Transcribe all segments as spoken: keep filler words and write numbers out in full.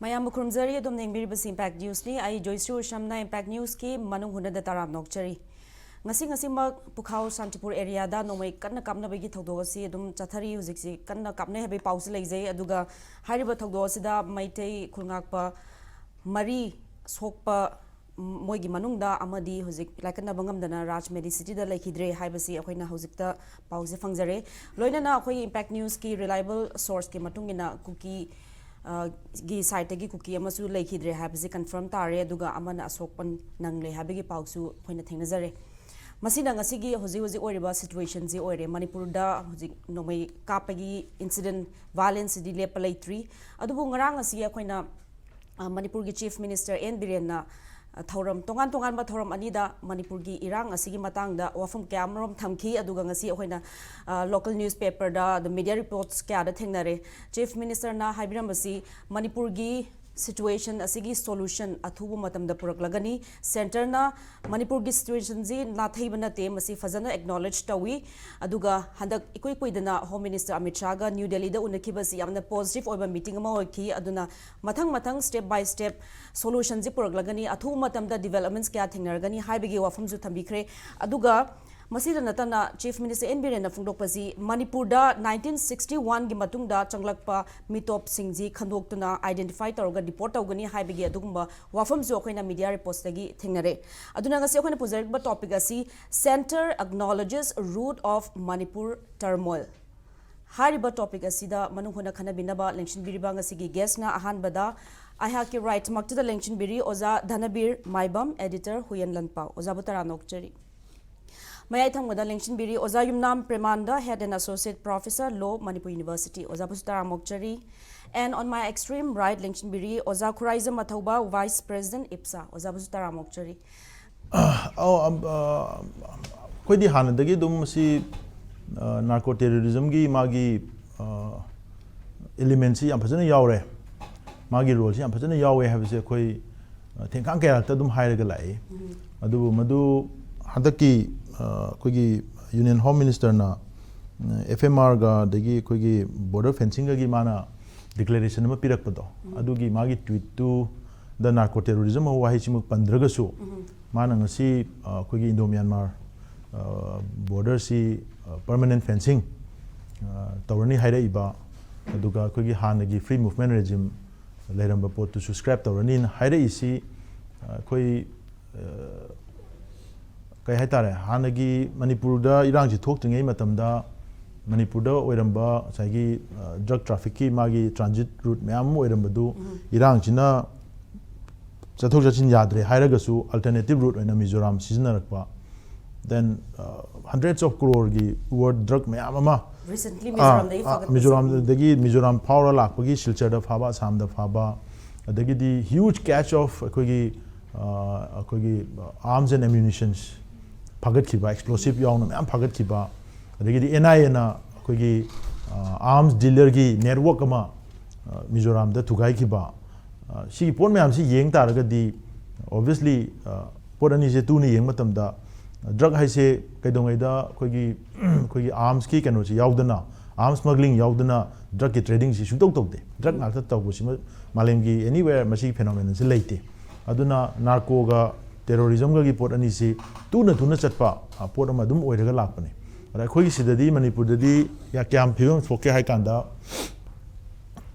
ꯃꯌꯥꯝꯕꯨ ꯈꯨꯔꯨꯝꯖꯔꯤ꯫ ꯑꯗꯣꯝꯅ ꯌꯦꯡꯕꯤꯔꯤꯕꯁꯤ ꯏꯝꯄꯦꯛ ꯅ꯭ꯌꯨꯁꯅꯤ꯫ ꯑꯩ ꯖꯣꯏꯁ꯭ꯔꯤ ꯎꯁꯝꯅ ꯏꯝꯄꯦꯛ ꯅ꯭ꯌꯨꯁꯀꯤ ꯃꯅꯨꯡ ꯍꯨꯠꯅꯗ ꯇꯔꯥꯝꯅ ꯑꯣꯛꯆꯔꯤ꯫ ꯉꯁꯤ ꯉꯁꯤꯃꯛ ꯄꯨꯈꯥꯎ ꯁꯥꯟꯇꯤꯄꯨꯔ ꯑꯦꯔꯤꯌꯥꯗ ꯅꯣꯡꯃꯩ ꯀꯟꯅ ꯀꯥꯞꯅꯕꯒꯤ ꯊꯧꯗꯣꯛ ꯑꯁꯤ ꯑꯗꯨꯝ ꯆꯠꯊꯔꯤ꯫ ꯍꯧꯖꯤꯛꯁꯤ ꯀꯟꯅ ꯀꯥꯞꯅꯩ ꯍꯥꯏꯕꯒꯤ ꯄꯥꯎꯁꯨ ꯂꯩꯖꯩ꯫ ꯑꯗꯨꯒ ꯍꯥꯏꯔꯤꯕ ꯊꯧꯗꯣꯛ ꯑꯁꯤꯗ ꯃꯩꯇꯩ ꯈꯨꯜꯉꯥꯛꯄ ꯃꯔꯤ ꯁꯣꯛꯄ, ꯃꯣꯏꯒꯤ ꯃꯅꯨꯡꯗ ꯑꯃꯗꯤ ꯍꯧꯖꯤꯛ ꯂꯥꯏꯀꯠꯅꯕ ꯉꯝꯗꯅ ꯔꯥꯖ ꯃꯦꯗꯤꯁꯤꯇꯤꯗ ꯂꯩꯈꯤꯗ꯭ꯔꯦ ꯍꯥꯏꯕꯁꯤ ꯑꯩꯈꯣꯏꯅ ꯍꯧꯖꯤꯛꯇ ꯄꯥꯎꯁꯦ ꯐꯪꯖꯔꯦ꯫ ꯂꯣꯏꯅꯅ ꯑꯩꯈꯣꯏꯒꯤ ꯏꯝꯄꯦꯛ ꯅ꯭ꯌꯨꯁꯀꯤ ꯔꯤꯂꯥꯏꯕꯜ ꯁꯣꯔꯁꯀꯤ ꯃꯇꯨꯡ ꯏꯟꯅ ꯀꯨꯀꯤ, ꯑ, ꯒꯤ ꯁꯥꯏꯠꯇꯒꯤ ꯀꯨꯀꯤ ꯑꯃꯁꯨ ꯂꯩꯈꯤꯗ꯭ꯔꯦ ꯍꯥꯏꯕꯁꯤ ꯀꯟꯐꯥꯔꯝ ꯇꯥꯔꯦ, ꯑꯗꯨꯒ ꯑꯃꯅ ꯑꯁꯣꯛꯄ ꯅꯪꯂꯦ ꯍꯥꯏꯕꯒꯤ ꯄꯥꯎꯁꯨ ꯑꯩꯈꯣꯏꯅ ꯊꯦꯡꯅꯖꯔꯦ꯫ ꯃꯁꯤꯅ ꯉꯁꯤꯒꯤ ꯍꯧꯖꯤꯛ ꯍꯧꯖꯤꯛ ꯑꯣꯏꯔꯤꯕ ꯁꯤꯆꯨꯋꯦꯁꯟꯁꯤ ꯑꯣꯏꯔꯦ꯫ ꯃꯅꯤꯄꯨꯔꯗ ꯍꯧꯖꯤꯛ ꯅꯣꯡꯃꯩ ꯀꯥꯞꯄꯒꯤ ꯏꯟꯁꯤꯗꯦꯟ, ꯚꯥꯏꯂꯦꯟꯁꯁꯤꯗꯤ ꯂꯦꯞꯄ ꯂꯩꯇ꯭ꯔꯤ꯫ ꯑꯗꯨꯕꯨ ꯉꯔꯥꯡ ꯑꯁꯤ ꯑꯩꯈꯣꯏꯅ, ꯑ, ꯃꯅꯤꯄꯨꯔꯒꯤ ꯆꯤꯐ ꯃꯤꯅꯤꯁꯇꯔ ꯑꯦꯟ ꯕꯤꯔꯦꯟꯅ, ꯑ, ꯊꯧꯔꯝ, ꯇꯣꯉꯥꯟ ꯇꯣꯉꯥꯟꯕ ꯊꯧꯔꯝ ꯑꯅꯤꯗ ꯃꯅꯤꯄꯨꯔꯒꯤ ꯏꯔꯥꯡ ꯑꯁꯤꯒꯤ ꯃꯇꯥꯡꯗ ꯋꯥꯐꯝ ꯀꯌꯥ ꯑꯃꯔꯣꯝ ꯊꯝꯈꯤ꯫ ꯑꯗꯨꯒ ꯉꯁꯤ ꯑꯩꯈꯣꯏꯅ, ꯑ, ꯂꯣꯀꯦꯜ ꯅ꯭ꯌꯨꯁꯄꯦꯄꯔꯗ, ꯑꯗ ꯃꯤꯗꯤꯌꯥ ꯔꯤꯄꯣꯔꯠꯁ ꯀꯌꯥꯗ ꯊꯦꯡꯅꯔꯦ꯫ ꯆꯤꯐ ꯃꯤꯅꯤꯁꯇꯔꯅ ꯍꯥꯏꯕꯤꯔꯝꯕꯁꯤ ꯃꯅꯤꯄꯨꯔꯒꯤ ꯁꯤꯆꯨꯋꯦꯁꯟ ꯑꯁꯤꯒꯤ ꯁꯣꯂꯨꯁꯟ ꯑꯊꯨꯕ ꯃꯇꯝꯗ ꯄꯨꯔꯛꯂꯒꯅꯤ꯫ ꯁꯦꯟꯇꯔꯅ ꯃꯅꯤꯄꯨꯔꯒꯤ ꯁꯤꯆꯨꯋꯦꯁꯟꯁꯤ ꯅꯥꯊꯩꯕ ꯅꯠꯇꯦ, ꯃꯁꯤ ꯐꯖꯅ ꯑꯦꯛꯅꯣꯂꯦꯖ ꯇꯧꯏ꯫ ꯑꯗꯨꯒ ꯍꯟꯗꯛ ꯏꯀꯨꯏ ꯀꯨꯏꯗꯅ ꯍꯣꯝ ꯃꯤꯅꯤꯁꯇꯔ ꯑꯃꯤꯠ ꯁꯥꯍꯒ ꯅ꯭ꯌꯨ ꯗꯦꯜꯂꯤꯗ ꯎꯅꯈꯤꯕꯁꯤ ꯌꯥꯝꯅ ꯄꯣꯖꯤꯇꯤꯚ ꯑꯣꯏꯕ ꯃꯤꯇꯤꯡ ꯑꯃ ꯑꯣꯏꯈꯤ꯫ ꯑꯗꯨꯅ ꯃꯊꯪ ꯃꯊꯪ, ꯁ꯭ꯇꯦꯞ ꯕꯥꯏ ꯁ꯭ꯇꯦꯞ ꯁꯣꯂꯨꯁꯟꯁꯤ ꯄꯨꯔꯛꯂꯒꯅꯤ, ꯑꯊꯨꯕ ꯃꯇꯝꯗ ꯗꯤꯕꯦꯂꯞꯃꯦꯟꯠꯁ ꯀꯌꯥ ꯊꯦꯡꯅꯔꯒꯅꯤ ꯍꯥꯏꯕꯒꯤ ꯋꯥꯐꯝꯁꯨ ꯊꯝꯕꯤꯈ꯭ꯔꯦ꯫ ꯑꯗꯨꯒ ꯃꯁꯤꯗ ꯅꯠꯇꯅ ꯆꯤꯐ ꯃꯤꯅꯤꯁꯇꯔ ꯑꯦꯟ ꯕꯤꯔꯦꯟꯅ ꯐꯣꯡꯗꯣꯛꯄꯁꯤ ꯃꯅꯤꯄꯨꯔꯗ ꯅꯥꯏꯟꯇꯤꯟ ꯁꯤꯛꯁꯇꯤ ꯋꯥꯟꯒꯤ ꯃꯇꯨꯡꯗ ꯆꯪꯂꯛꯄ ꯃꯤꯇꯣꯞꯁꯤꯡꯁꯤ ꯈꯟꯗꯣꯛꯇꯨꯅ ꯑꯥꯏꯗꯦꯟꯇꯤꯐꯥꯏ ꯇꯧꯔꯒ ꯗꯤꯄꯣꯔꯠ ꯇꯧꯒꯅꯤ ꯍꯥꯏꯕꯒꯤ ꯑꯗꯨꯒꯨꯝꯕ ꯋꯥꯐꯝꯁꯨ ꯑꯩꯈꯣꯏꯅ ꯃꯤꯗꯤꯌꯥ ꯔꯤꯄꯣꯔꯠꯁꯇꯒꯤ ꯊꯦꯡꯅꯔꯦ꯫ ꯑꯗꯨꯅ ꯉꯁꯤ ꯑꯩꯈꯣꯏꯅ ꯄꯨꯖꯔꯛꯄ ꯇꯣꯄꯤꯛ ꯑꯁꯤ Centre acknowledges root of Manipur turmoil꯫ ꯍꯥꯏꯔꯤꯕ ꯇꯣꯄꯤꯛ ꯑꯁꯤꯗ ꯃꯅꯨꯡ ꯍꯨꯠꯅ ꯈꯟꯅꯕꯤꯅꯕ ꯂꯦꯡꯁꯤꯟꯕꯤꯔꯤꯕ ꯉꯁꯤꯒꯤ ꯒꯦꯁ꯭ꯠꯅ ꯑꯍꯥꯟꯕꯗ ꯑꯩꯍꯥꯛꯀꯤ ꯔꯥꯏꯠꯃꯛꯇꯨꯗ ꯂꯦꯡꯁꯤꯟꯕꯤꯔꯤ ꯑꯣꯖꯥ ꯙꯅꯕꯤꯔ ꯃꯥꯏꯕꯝ, ꯑꯦꯗꯤꯇꯔ ꯍꯨꯏꯌꯦꯟ ꯂꯟꯄꯥꯎ꯫ ꯑꯣꯖꯥꯕꯨ ꯇꯔꯥꯝꯅ ꯑꯣꯛꯆꯔꯤ꯫ ꯃꯌꯥꯏ ꯊꯪꯕꯗ ꯂꯦꯡꯁꯤꯟꯕꯤꯔꯤ ꯑꯣꯖꯥ ꯌꯨꯝꯅꯥꯝ ꯄ꯭ꯔꯦꯃꯥꯟꯗ, Head and Associate Professor, Law, Manipur University꯫ ꯑꯣꯖꯥꯕꯨꯁꯨ ꯇꯔꯥꯝꯅ ꯑꯣꯛꯆꯔꯤ꯫ And on my extreme right ꯂꯦꯡꯁꯤꯟꯕꯤꯔꯤ ꯑꯣꯖꯥ ꯈꯨꯔꯥꯏꯖꯝ ꯃꯊꯧꯕ, Vice President, ꯏꯞꯁꯥ꯫ ꯑꯣꯖꯥꯕꯨꯁꯨ ꯇꯔꯥꯝꯅ ꯑꯣꯛꯆꯔꯤ꯫ ꯑꯧ, ꯑꯝ, ꯑ, ꯑꯩꯈꯣꯏꯗꯤ ꯍꯥꯟꯅꯗꯒꯤ ꯑꯗꯨꯝ ꯃꯁꯤ, ꯑ, ꯅꯥꯔꯀꯣ ꯇꯦꯔꯣꯔꯤꯖꯝꯒꯤ ꯃꯥꯒꯤ, ꯑ, ꯏꯂꯤꯃꯦꯟꯁꯤ ꯌꯥꯝ ꯐꯖꯅ ꯌꯥꯎꯔꯦ, ꯃꯥꯒꯤ ꯔꯣꯜꯁꯤ ꯌꯥꯝ ꯐꯖꯅ ꯌꯥꯎꯋꯦ ꯍꯥꯏꯕꯁꯦ ꯑꯩꯈꯣꯏ, ꯑ, ꯊꯦꯡꯀꯥꯡ ꯀꯌꯥꯔꯛꯇ ꯑꯗꯨꯝ ꯍꯥꯏꯔꯒ ꯂꯥꯛꯏ꯫ ꯑꯗꯨꯕꯨ ꯃꯗꯨ ꯍꯟꯗꯛꯀꯤ, ꯑ, ꯑꯩꯈꯣꯏꯒꯤ ꯌꯨꯅꯤꯌꯟ ꯍꯣꯝ ꯃꯤꯅꯤꯁꯇꯔꯅ, ꯑ, ꯑꯦꯐ ꯑꯦꯝ ꯑꯥꯔꯒ ꯑꯗꯒꯤ ꯑꯩꯈꯣꯏꯒꯤ ꯕꯣꯔꯗꯔ ꯐꯦꯟꯁꯤꯡꯒꯒꯤ ꯃꯥꯅ ꯗꯤꯀ꯭ꯂꯦꯔꯦꯁꯟ ꯑꯃ ꯄꯤꯔꯛꯄꯗꯣ, ꯑꯗꯨꯒꯤ ꯃꯥꯒꯤ ꯇ꯭ꯋꯤꯠꯇꯨꯗ ꯅꯥꯔꯀꯣ ꯇꯦꯔꯣꯔꯤꯖꯝ ꯍꯥꯏꯕ ꯋꯥꯍꯩꯁꯤꯃꯛ ꯄꯟꯗ꯭ꯔꯒꯁꯨ, ꯃꯥꯅ ꯉꯁꯤ, ꯑ, ꯑꯩꯈꯣꯏꯒꯤ ꯏꯟꯗꯣ ꯃ꯭ꯌꯥꯟꯃꯥꯔ, ꯑ, ꯕꯣꯔꯗꯔꯁꯤ, ꯑ, ꯄꯔꯃꯅꯦꯟ ꯐꯦꯟꯁꯤꯡ, ꯑ, ꯇꯧꯔꯅꯤ ꯍꯥꯏꯔꯛꯏꯕ, ꯑꯗꯨꯒ ꯑꯩꯈꯣꯏꯒꯤ ꯍꯥꯟꯅꯒꯤ ꯐ꯭ꯔꯤ ꯃꯨꯚꯃꯦꯟ ꯔꯦꯖꯤꯝ ꯂꯩꯔꯝꯕ ꯄꯣꯠꯇꯨꯁꯨ ꯁ꯭ꯀ꯭ꯔꯦꯞ ꯇꯧꯔꯅꯤꯅ ꯍꯥꯏꯔꯛꯏꯁꯤ, ꯑ, ꯑꯩꯈꯣꯏ, ꯑ, ꯀꯩ ꯍꯥꯏꯇꯥꯔꯦ, ꯍꯥꯟꯅꯒꯤ ꯃꯅꯤꯄꯨꯔꯗ ꯏꯔꯥꯡꯁꯤ ꯊꯣꯛꯇ꯭ꯔꯤꯉꯩ ꯃꯇꯝꯗ ꯃꯅꯤꯄꯨꯔꯗ ꯑꯣꯏꯔꯝꯕ ꯉꯁꯥꯏꯒꯤ, ꯑ, ꯗ꯭ꯔꯒ ꯇ꯭ꯔꯥꯐꯤꯛꯀꯤ ꯃꯥꯒꯤ ꯇ꯭ꯔꯥꯟꯖꯤꯠ ꯔꯨꯠ ꯃꯌꯥꯝ ꯑꯃ ꯑꯣꯏꯔꯝꯕꯗꯨ, ꯏꯔꯥꯡꯁꯤꯅ ꯆꯠꯊꯣꯛ ꯆꯠꯁꯤꯟ ꯌꯥꯗ꯭ꯔꯦ ꯍꯥꯏꯔꯒꯁꯨ, ꯑꯜꯇꯔꯅꯦꯇꯤꯞ ꯔꯨꯠ ꯑꯣꯏꯅ ꯃꯤꯖꯣꯔꯥꯝ ꯁꯤꯖꯤꯟꯅꯔꯛꯄ, then, uh, hundreds of crore ꯒꯤ worth ꯗ꯭ꯔꯒ ꯃꯌꯥꯝ ꯑꯃ, ꯔꯤꯁꯦꯟꯠꯂꯤ ꯑ, ꯃꯤꯖꯣꯔꯥꯝꯗꯒꯤ ꯑ, ꯐꯥꯒꯠꯄꯁꯦ꯫ ꯃꯤꯖꯣꯔꯥꯝꯗꯒꯤ, ꯃꯤꯖꯣꯔꯥꯝ ꯐꯥꯎꯔ ꯂꯥꯛꯄꯒꯤ, ꯁꯤꯜꯆꯔꯗ ꯐꯥꯕ, ꯑꯁꯥꯝꯗ ꯐꯥꯕ, ꯑꯗꯒꯤꯗꯤ huge catch of ꯑꯩꯈꯣꯏꯒꯤ, ꯑ, ꯑꯩꯈꯣꯏꯒꯤ, ꯑ, arms and ammunitions ꯐꯥꯒꯠꯈꯤꯕ, ꯑꯦꯛꯁꯄ꯭ꯂꯣꯁꯤꯞ ꯌꯥꯎꯅ ꯃꯌꯥꯝ ꯐꯥꯒꯠꯈꯤꯕ, ꯑꯗꯒꯤꯗꯤ ꯑꯦꯟ ꯑꯥꯏ ꯑꯦꯅ ꯑꯩꯈꯣꯏꯒꯤ, ꯑ, arms dealer ꯒꯤ network ꯑꯃ, ꯑ, ꯃꯤꯖꯣꯔꯥꯝꯗ ꯊꯨꯒꯥꯏꯈꯤꯕ, ꯑ, ꯁꯤꯒꯤ ꯄꯣꯠ ꯃꯌꯥꯝꯁꯤ ꯌꯦꯡ ꯇꯥꯔꯒꯗꯤ, obviously, ꯑ, ꯄꯣꯠ ꯑꯅꯤꯁꯦ ꯇꯨꯅ ꯌꯦꯡꯕ ꯃꯇꯝꯗ, ꯗ꯭ꯔꯒ ꯍꯥꯏꯁꯦ ꯀꯩꯗꯧꯉꯩꯗ ꯑꯩꯈꯣꯏꯒꯤ, ꯑꯩꯈꯣꯏꯒꯤ arms ꯀꯤ ꯀꯩꯅꯣꯁꯤ ꯌꯥꯎꯗꯅ, arms smuggling ꯌꯥꯎꯗꯅ ꯗ꯭ꯔꯒꯀꯤ trading ꯁꯤ ꯁꯨꯡꯇꯧ ꯇꯧꯗꯦ꯫ ꯗ꯭ꯔꯒ ꯉꯥꯛꯇ ꯇꯧꯕꯁꯤꯃ ꯃꯥꯂꯦꯝꯒꯤ anywhere ꯃꯁꯤꯒꯤ phenomenon ꯁꯤ ꯂꯩꯇꯦ꯫ ꯑꯗꯨꯅ ꯅꯥꯔꯀꯣꯒ ꯇꯦꯔꯣꯔꯤꯖꯝꯒꯒꯤ ꯄꯣꯠ ꯑꯅꯤꯁꯤ ꯇꯨꯅ ꯇꯨꯅ ꯆꯠꯄ, ꯑ, ꯄꯣꯠ ꯑꯃ ꯑꯗꯨꯝ ꯑꯣꯏꯔꯒ ꯂꯥꯛꯄꯅꯤ꯫ ꯑꯗ ꯑꯩꯈꯣꯏꯒꯤ ꯁꯤꯗꯗꯤ, ꯃꯅꯤꯄꯨꯔꯗꯗꯤ ꯌꯥ-, ꯀꯌꯥꯝ ꯐꯤꯕꯝ ꯁꯣꯛꯀꯦ ꯍꯥꯏ ꯀꯥꯟꯗ,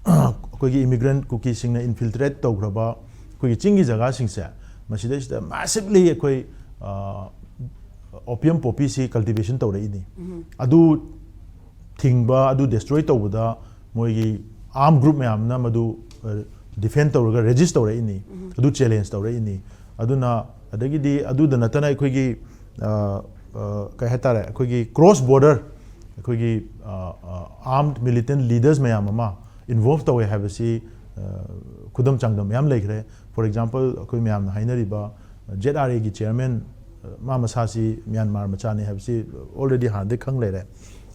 ꯑꯩꯈꯣꯏꯒꯤ immigrant ꯀꯨꯀꯤꯁꯤꯡꯅ infiltrate ꯇꯧꯈ꯭ꯔꯕ ꯑꯩꯈꯣꯏꯒꯤ ꯆꯤꯡꯒꯤ ꯖꯒꯥꯁꯤꯡꯁꯦ, ꯃꯁꯤꯗꯩꯁꯤꯗ massively ꯑꯩꯈꯣꯏ, ꯑ, opium poppy ꯁꯤ cultivation ꯇꯧꯔꯛꯏꯅꯤ꯫ ꯑꯗꯨ ꯊꯤꯡꯕ, ꯑꯗꯨ destroy ꯇꯧꯕꯗ ꯃꯣꯏꯒꯤ arm group ꯃꯌꯥꯝꯅ ꯃꯗꯨ, ꯑ, defend ꯇꯧꯔꯒ resist ꯇꯧꯔꯛꯏꯅꯤ, ꯑꯗꯨ challenge ꯇꯧꯔꯛꯏꯅꯤ꯫ ꯑꯗꯨꯅ, ꯑꯗꯒꯤꯗꯤ ꯑꯗꯨꯗ ꯅꯠꯇꯅ ꯑꯩꯈꯣꯏꯒꯤ, ꯑ, ꯑ, ꯀꯩ ꯍꯥꯏꯇꯥꯔꯦ, ꯑꯩꯈꯣꯏꯒꯤ cross border ꯑꯩꯈꯣꯏꯒꯤ, ꯑ, ꯑ, armed militant leaders ꯃꯌꯥꯝ ꯑꯃ involve ꯇꯧꯋꯦ ꯍꯥꯏꯕꯁꯤ, ꯑ, ꯈꯨꯗꯝ ꯆꯥꯡꯗꯝ ꯃꯌꯥꯝ ꯂꯩꯈ꯭ꯔꯦ꯫ For example, ꯑꯩꯈꯣꯏ ꯃꯌꯥꯝꯅ ꯍꯥꯏꯅꯔꯤꯕ Z R A ꯒꯤ chairman, ꯑ, ꯃꯥ ꯃꯁꯥꯁꯤ ꯃ꯭ꯌꯥꯟꯃꯥꯔ ꯃꯆꯥꯅꯤ ꯍꯥꯏꯕꯁꯤ already ꯍꯥꯟꯅꯗꯒꯤ ꯈꯪ ꯂꯩꯔꯦ꯫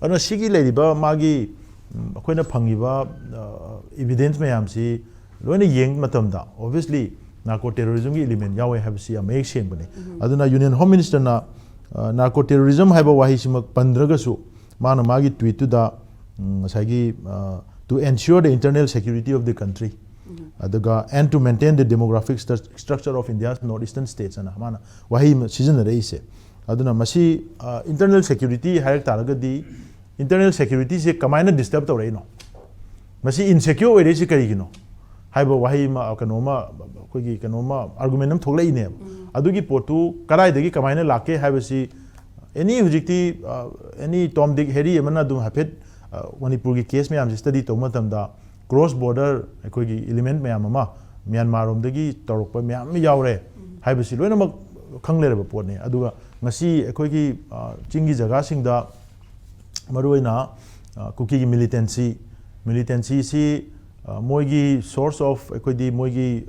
ꯑꯗꯨꯅ ꯁꯤꯒꯤ ꯂꯩꯔꯤꯕ ꯃꯥꯒꯤ, ꯎꯝ, ꯑꯩꯈꯣꯏꯅ ꯐꯪꯉꯤꯕ, ꯑ, evidence ꯃꯌꯥꯝꯁꯤ ꯂꯣꯏꯅ ꯌꯦꯡꯕ ꯃꯇꯝꯗ, obviously, narco terrorism ꯒꯤ element ꯌꯥꯎꯋꯦ ꯍꯥꯏꯕꯁꯤ ꯌꯥꯝ ꯃꯌꯦꯛ ꯁꯦꯡꯕꯅꯤ꯫ ꯑꯗꯨꯅ Union Home Minister ꯅ, ꯑ, narco terrorism ꯍꯥꯏꯕ ꯋꯥꯍꯩꯁꯤꯃꯛ ꯄꯟꯗ꯭ꯔꯒꯁꯨ, ꯃꯥꯅ ꯃꯥꯒꯤ tweet ꯇꯨꯗ, ꯎꯝ, ꯉꯁꯥꯏꯒꯤ, ꯑ, to ensure the internal security of the country, ꯑꯗꯨꯒ and to maintain the demographic stru- structure of India's northeastern states ꯑꯅ ꯃꯥꯅ ꯋꯥꯍꯩ ꯑꯃ ꯁꯤꯖꯤꯟꯅꯔꯛꯏꯁꯦ꯫ ꯑꯗꯨꯅ ꯃꯁꯤ internal security ꯍꯥꯏꯔꯛ ꯇꯥꯔꯒꯗꯤ, internal securityꯁꯦ ꯀꯃꯥꯏꯅ disturb ꯇꯧꯔꯛꯏꯅꯣ, ꯃꯁꯤ insecure ꯑꯣꯏꯔꯛꯏꯁꯤ ꯀꯔꯤꯒꯤꯅꯣ ꯍꯥꯏꯕ ꯋꯥꯍꯩ ꯑꯃ, ꯀꯩꯅꯣꯝꯃ, ꯑꯩꯈꯣꯏꯒꯤ ꯀꯩꯅꯣꯝꯃ argument ꯑꯃ ꯊꯣꯛꯂꯛꯏꯅꯦꯕ꯫ ꯑꯗꯨꯒꯤ ꯄꯣꯠꯇꯨ ꯀꯗꯥꯏꯗꯒꯤ ꯀꯃꯥꯏꯅ ꯂꯥꯛꯀꯦ ꯍꯥꯏꯕꯁꯤ any ꯍꯧꯖꯤꯛꯇꯤ any Tom Dick Harry ꯑꯃꯅ ꯑꯗꯨꯝ ꯍꯥꯏꯐꯦꯠ ꯃꯅꯤꯄꯨꯔꯒꯤ case ꯃꯌꯥꯝꯁꯦ study ꯇꯧꯕ ꯃꯇꯝꯗ cross border ꯑꯩꯈꯣꯏꯒꯤ element ꯃꯌꯥꯝ ꯑꯃ ꯃ꯭ꯌꯥꯟꯃꯥꯔ ꯔꯣꯝꯗꯒꯤ ꯇꯧꯔꯛꯄ ꯃꯌꯥꯝ ꯑꯃ ꯌꯥꯎꯔꯦ ꯍꯥꯏꯕꯁꯤ ꯂꯣꯏꯅꯃꯛ ꯈꯪ ꯂꯩꯔꯕ ꯄꯣꯠꯅꯤ꯫ ꯑꯗꯨꯒ ꯉꯁꯤ ꯑꯩꯈꯣꯏꯒꯤ ꯆꯤꯡꯒꯤ ꯖꯒꯥꯁꯤꯡꯗ ꯃꯔꯨꯑꯣꯏꯅ ꯀꯨꯀꯤꯒꯤ militancy, militancyꯁꯤ ꯃꯣꯏꯒꯤ source of ꯑꯩꯈꯣꯏꯗꯤ ꯃꯣꯏꯒꯤ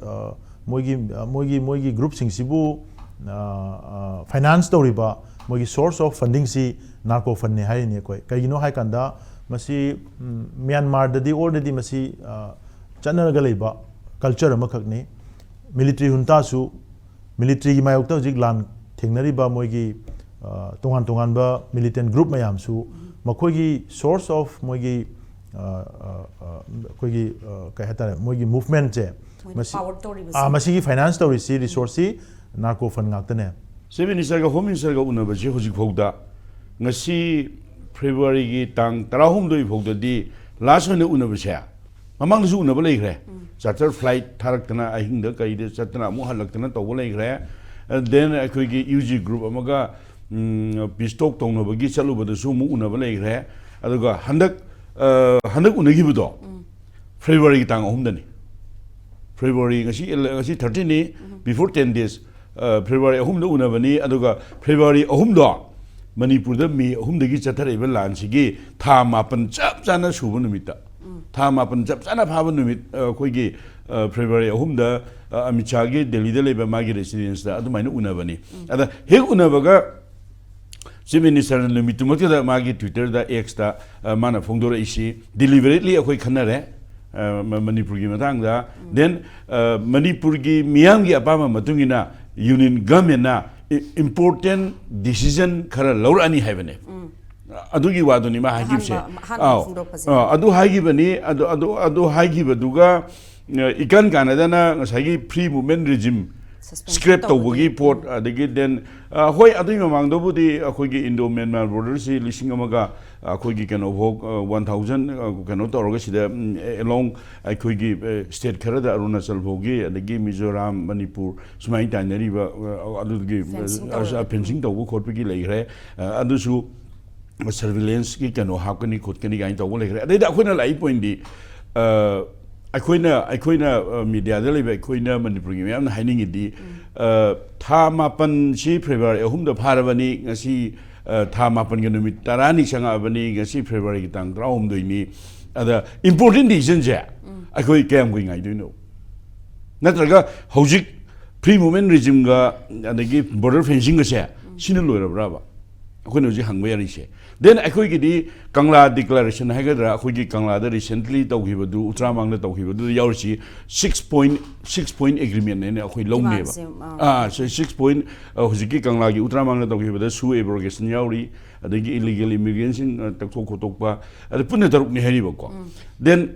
ꯃꯣꯏꯒꯤ ꯃꯣꯏꯒꯤ ꯃꯣꯏꯒꯤ groupꯁꯤꯡꯁꯤꯕꯨ finance ꯇꯧꯔꯤꯕ ꯃꯣꯏꯒꯤ source of fundingꯁꯤ narco fundꯅꯦ ꯍꯥꯏꯔꯤꯅꯤ ꯑꯩꯈꯣꯏ꯫ ꯀꯩꯒꯤꯅꯣ ꯍꯥꯏꯀꯥꯟꯗ ꯃꯁꯤ ꯃ꯭ꯌꯥꯟꯃꯥꯔꯗꯗꯤ already ꯃꯁꯤ ꯆꯠꯅꯔꯒ ꯂꯩꯕ culture ꯑꯃꯈꯛꯅꯤ꯫ Military juntaꯁꯨ, militaryꯒꯤ ꯃꯥꯌꯣꯛꯇ ꯍꯧꯖꯤꯛ ꯂꯥꯟ ꯊꯦꯡꯅꯔꯤꯕ ꯃꯣꯏꯒꯤ ꯇꯣꯉꯥꯟ ꯇꯣꯉꯥꯟꯕ militant group ꯃꯌꯥꯝꯁꯨ ꯃꯈꯣꯏꯒꯤ source of ꯃꯣꯏꯒꯤ ꯑꯩꯈꯣꯏꯒꯤ ꯀꯩ ꯍꯥꯏꯇꯥꯔꯦ, ꯃꯣꯏꯒꯤ movementꯁꯦ ꯃꯁꯤ power ꯇꯧꯔꯤꯕꯁꯦ꯫ ꯃꯁꯤꯒꯤ finance ꯇꯧꯔꯤꯁꯤ resourceꯁꯤ narco fund ꯉꯥꯛꯇꯅꯦ꯫ Chief Ministerꯒ Home Ministerꯒ ꯎꯅꯕꯁꯤ ꯍꯧꯖꯤꯛ ꯐꯥꯎꯗ, ꯉꯁꯤ Februaryꯒꯤ ꯇꯥꯡ ꯇꯔꯥꯍꯨꯝꯗꯣꯏ ꯐꯥꯎꯗꯗꯤ last ꯑꯣꯏꯅ ꯎꯅꯕꯁꯦ, ꯃꯃꯥꯡꯗꯁꯨ ꯎꯅꯕ ꯂꯩꯈ꯭ꯔꯦ꯫ Charter flight ꯊꯥꯔꯛꯇꯅ ꯑꯍꯤꯡꯗ ꯀꯩꯗ ꯆꯠꯇꯅ ꯑꯃꯨꯛ ꯍꯜꯂꯛꯇꯅ ꯇꯧꯕ ꯂꯩꯈ꯭ꯔꯦ꯫ And then ꯑꯩꯈꯣꯏꯒꯤ UG group ꯑꯃꯒ peace talk ꯇꯧꯅꯕꯒꯤ ꯆꯠꯂꯨꯕꯗꯁꯨ ꯑꯃꯨꯛ ꯎꯅꯕ ꯂꯩꯈ꯭ꯔꯦ꯫ ꯑꯗꯨꯒ ꯍꯟꯗꯛ ꯍꯟꯗꯛ ꯎꯅꯈꯤꯕꯗꯣ Februaryꯒꯤ ꯇꯥꯡ ꯑꯍꯨꯝꯗꯅꯤ꯫ February ꯉꯁꯤ ꯉꯁꯤ thirteenꯅꯤ, before ten days, February ꯑꯍꯨꯝꯗ ꯎꯅꯕꯅꯤ꯫ ꯑꯗꯨꯒ February ꯑꯍꯨꯝꯗꯣ ꯃꯅꯤꯄꯨꯔꯗ May ꯑꯍꯨꯝꯗꯒꯤ ꯆꯠꯊꯔꯛꯏꯕ ꯂꯥꯟꯁꯤꯒꯤ ꯊꯥ ꯃꯥꯄꯟ ꯆꯞ ꯆꯥꯅ ꯁꯨꯕ ꯅꯨꯃꯤꯠꯇ, ꯊꯥ ꯃꯥꯄꯟ ꯆꯞ ꯆꯥꯅ ꯐꯥꯕ ꯅꯨꯃꯤꯠ, ꯑꯩꯈꯣꯏꯒꯤ February ꯑꯍꯨꯝꯗ ꯑꯃꯤꯠ ꯁꯥꯍꯒꯤ ꯗꯦꯜꯂꯤꯗ ꯂꯩꯕ ꯃꯥꯒꯤ residenceꯇ ꯑꯗꯨꯃꯥꯏꯅ ꯎꯅꯕꯅꯤ꯫ ꯑꯗ ꯍꯦꯛ ꯎꯅꯕꯒ Chief Ministerꯅ ꯅꯨꯃꯤꯠꯇꯨꯃꯛꯇꯗ ꯃꯥꯒꯤ Twitterꯗ, Xꯇ ꯃꯥꯅ ꯐꯣꯡꯗꯣꯔꯛꯏꯁꯤ, deliberately ꯑꯩꯈꯣꯏ ꯈꯟꯅꯔꯦ ꯃꯅꯤꯄꯨꯔꯒꯤ ꯃꯇꯥꯡꯗ꯫ Then ꯃꯅꯤꯄꯨꯔꯒꯤ ꯃꯤꯌꯥꯝꯒꯤ ꯑꯄꯥꯝꯕ ꯃꯇꯨꯡ ꯏꯟꯅ Union Governmentꯅ important decision ꯈꯔ ꯂꯧꯔꯛꯑꯅꯤ ꯍꯥꯏꯕꯅꯦ꯫ ꯑꯗꯨꯒꯤ ꯋꯥꯗꯨꯅꯤ ꯃꯥ ꯍꯥꯏꯈꯤꯕꯁꯦ꯫ ꯑꯍꯥꯟꯕ- ꯑꯍꯥꯟꯕ ꯑꯥꯎ꯫ ꯐꯣꯡꯗꯣꯔꯛꯄꯁꯦ꯫ ꯑꯥ, ꯑꯗꯨ ꯍꯥꯏꯈꯤꯕꯅꯤ꯫ ꯑꯗꯨ ꯑꯗꯨ ꯑꯗꯨ ꯍꯥꯏꯈꯤꯕꯗꯨꯒ, ꯑ, ꯏꯀꯥꯟ ꯀꯥꯟꯅꯗꯅ ꯉꯁꯥꯏꯒꯤ free movement regime Suspension scrap ꯇꯧꯕꯒꯤ ꯇꯧꯕꯒꯤ꯫ ꯄꯣꯠ, ꯑꯗꯒꯤ then, ꯑ, ꯍꯣꯏ, ꯑꯗꯨꯒꯤ ꯃꯃꯥꯡꯗꯕꯨꯗꯤ ꯑꯩꯈꯣꯏꯒꯤ Indo Myanmar border ꯁꯤ ꯂꯤꯁꯤꯡ ꯑꯃꯒ, ꯑ, ꯑꯩꯈꯣꯏꯒꯤ ꯀꯩꯅꯣꯐꯥꯎ, ꯑ, one thousand, ꯑ, ꯀꯩꯅꯣ ꯇꯧꯔꯒ ꯁꯤꯗ, ꯎꯝ, along ꯑꯩꯈꯣꯏꯒꯤ, ꯑ, state ꯈꯔꯗ ꯑꯔꯨꯅꯥꯆꯜ ꯐꯥꯎꯒꯤ, ꯑꯗꯒꯤ ꯃꯤꯖꯣꯔꯥꯝ, ꯃꯅꯤꯄꯨꯔ ꯁꯨꯃꯥꯏꯅ ꯇꯥꯏꯅꯔꯤꯕ, ꯑ, ꯑꯗꯨꯒꯤ, Fencing ꯑ, ꯇꯧꯔꯒ꯫ fencing ꯇꯧꯕ ꯈꯣꯠꯄꯒꯤ ꯂꯩꯈ꯭ꯔꯦ꯫ ꯑ, ꯑꯗꯨꯁꯨ surveillance ꯀꯤ ꯀꯩꯅꯣ ꯍꯥꯞꯀꯅꯤ ꯈꯣꯠꯀꯅꯤ ꯀꯥꯏꯅ ꯇꯧꯕ ꯂꯩꯈ꯭ꯔꯦ꯫ ꯑꯗꯩꯗ ꯑꯩꯈꯣꯏꯅ ꯂꯥꯛꯏ point ꯗꯤ, ꯑ, ꯑꯩꯈꯣꯏꯅ, ꯑꯩꯈꯣꯏꯅ, ꯑ, media ꯗ ꯂꯩꯕ ꯑꯩꯈꯣꯏꯅ ꯃꯅꯤꯄꯨꯔꯒꯤ ꯃꯌꯥꯝꯅ ꯍꯥꯏꯅꯤꯡꯉꯤꯗꯤ, ꯑ, ꯊꯥ ꯃꯥꯄꯟꯁꯤ February ꯑꯍꯨꯝꯗ ꯐꯥꯔꯕꯅꯤ, ꯉꯁꯤ, ꯑ, ꯊꯥ ꯃꯥꯄꯟꯒ ꯅꯨꯃꯤꯠ ꯇꯔꯥꯅꯤ ꯆꯪꯉꯛꯑꯕꯅꯤ, ꯉꯁꯤ February ꯒꯤ ꯇꯥꯡ ꯇꯔꯥꯍꯨꯝꯗꯣꯏꯅꯤ꯫ ꯑꯗ important decision ꯁꯦ ꯑꯩꯈꯣꯏ ꯀꯌꯥꯝ ꯀꯨꯏ ꯉꯥꯏꯗꯣꯏꯅꯣ? ꯅꯠꯇ꯭ꯔꯒ ꯍꯧꯖꯤꯛ free movement regime ꯒ ꯑꯗꯒꯤ border fencing ꯒꯁꯦ ꯁꯤꯅ ꯂꯣꯏꯔꯕ꯭ꯔꯕ? ꯑꯩꯈꯣꯏꯅ ꯍꯧꯖꯤꯛ ꯍꯪꯕ ꯌꯥꯔꯤꯁꯦ꯫ Then ꯑꯩꯈꯣꯏꯒꯤꯗꯤ ꯀꯪꯂꯥ declaration ꯍꯥꯏꯒꯗ꯭ꯔꯥ, ꯑꯩꯈꯣꯏꯒꯤ ꯀꯪꯂꯥꯗ recently ꯇꯧꯈꯤꯕꯗꯨ, ꯎꯇ꯭ꯔꯥꯃꯥꯡꯗ ꯇꯧꯈꯤꯕꯗꯨꯗ ꯌꯥꯎꯔꯤꯁꯤ six point, six point agreement ꯅꯦꯅ ꯑꯩꯈꯣꯏ ꯂꯧꯅꯦꯕ꯫ Demands ꯁꯦ, ꯑꯥ꯫ ꯑꯥ, ꯁꯤ six point, ꯑ, ꯍꯧꯖꯤꯛꯀꯤ ꯀꯪꯂꯥꯒꯤ ꯎꯇ꯭ꯔꯥꯃꯥꯡꯗ ꯇꯧꯈꯤꯕꯗ zoo abrogation ꯌꯥꯎꯔꯤ, ꯑꯗꯒꯤ illegal immigration, ꯑ, ꯇꯛꯊꯣꯛ ꯈꯣꯠꯇꯣꯛꯄ, ꯑꯗ ꯄꯨꯟꯅ ꯇꯔꯨꯛꯅꯤ ꯍꯥꯏꯔꯤꯕꯀꯣ꯫ Then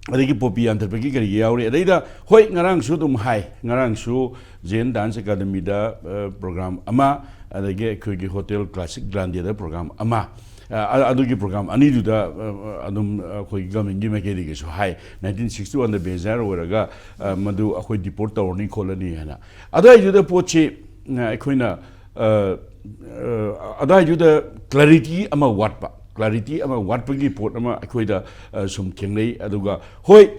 ꯑꯗꯒꯤ ꯄꯣꯄꯤ ꯌꯥꯟꯊꯠꯄꯒꯤ ꯀꯔꯤꯒꯤ ꯌꯥꯎꯔꯤ꯫ ꯑꯗꯩꯗ ꯍꯣꯏ, ꯉꯔꯥꯡꯁꯨ ꯑꯗꯨꯝ ꯍꯥꯏ, ꯉꯔꯥꯡꯁꯨ Zen Dance Academy ꯗ, ꯑ, program ꯑꯃ, ꯑꯗꯒꯤ ꯑꯩꯈꯣꯏꯒꯤ Hotel Classic Grande ꯗ program ꯑꯃ, ꯑ, ꯑ, ꯑꯗꯨꯒꯤ program ꯑꯅꯤꯗꯨꯗ, ꯑ, ꯑ, ꯑꯗꯨꯝ ꯑꯩꯈꯣꯏ government ꯀꯤ ꯃꯥꯏꯀꯩꯗꯒꯤꯁꯨ ꯍꯥꯏ, nineteen sixty one ꯗ ꯕꯦꯖꯥꯔ ꯑꯣꯏꯔꯒ, ꯑ, ꯃꯗꯨ ꯑꯩꯈꯣꯏ deport ꯇꯧꯔꯅꯤ ꯈꯣꯠꯂꯅꯤ ꯍꯥꯏꯅ꯫ ꯑꯗꯨꯋꯥꯏꯗꯨꯗ ꯄꯣꯠꯁꯤ, ꯑ, ꯑꯩꯈꯣꯏꯅ, ꯑ, ꯑ, ꯑꯗꯨꯋꯥꯏꯗꯨꯗ clarity ꯑꯃ ꯋꯥꯠꯄ, clarity ꯑꯃ ꯋꯥꯠꯄꯒꯤ ꯄꯣꯠ ꯑꯃ ꯑꯩꯈꯣꯏꯗ, ꯑ, ꯁꯨꯝ ꯊꯦꯡꯅꯩ꯫ ꯑꯗꯨꯒ ꯍꯣꯏ,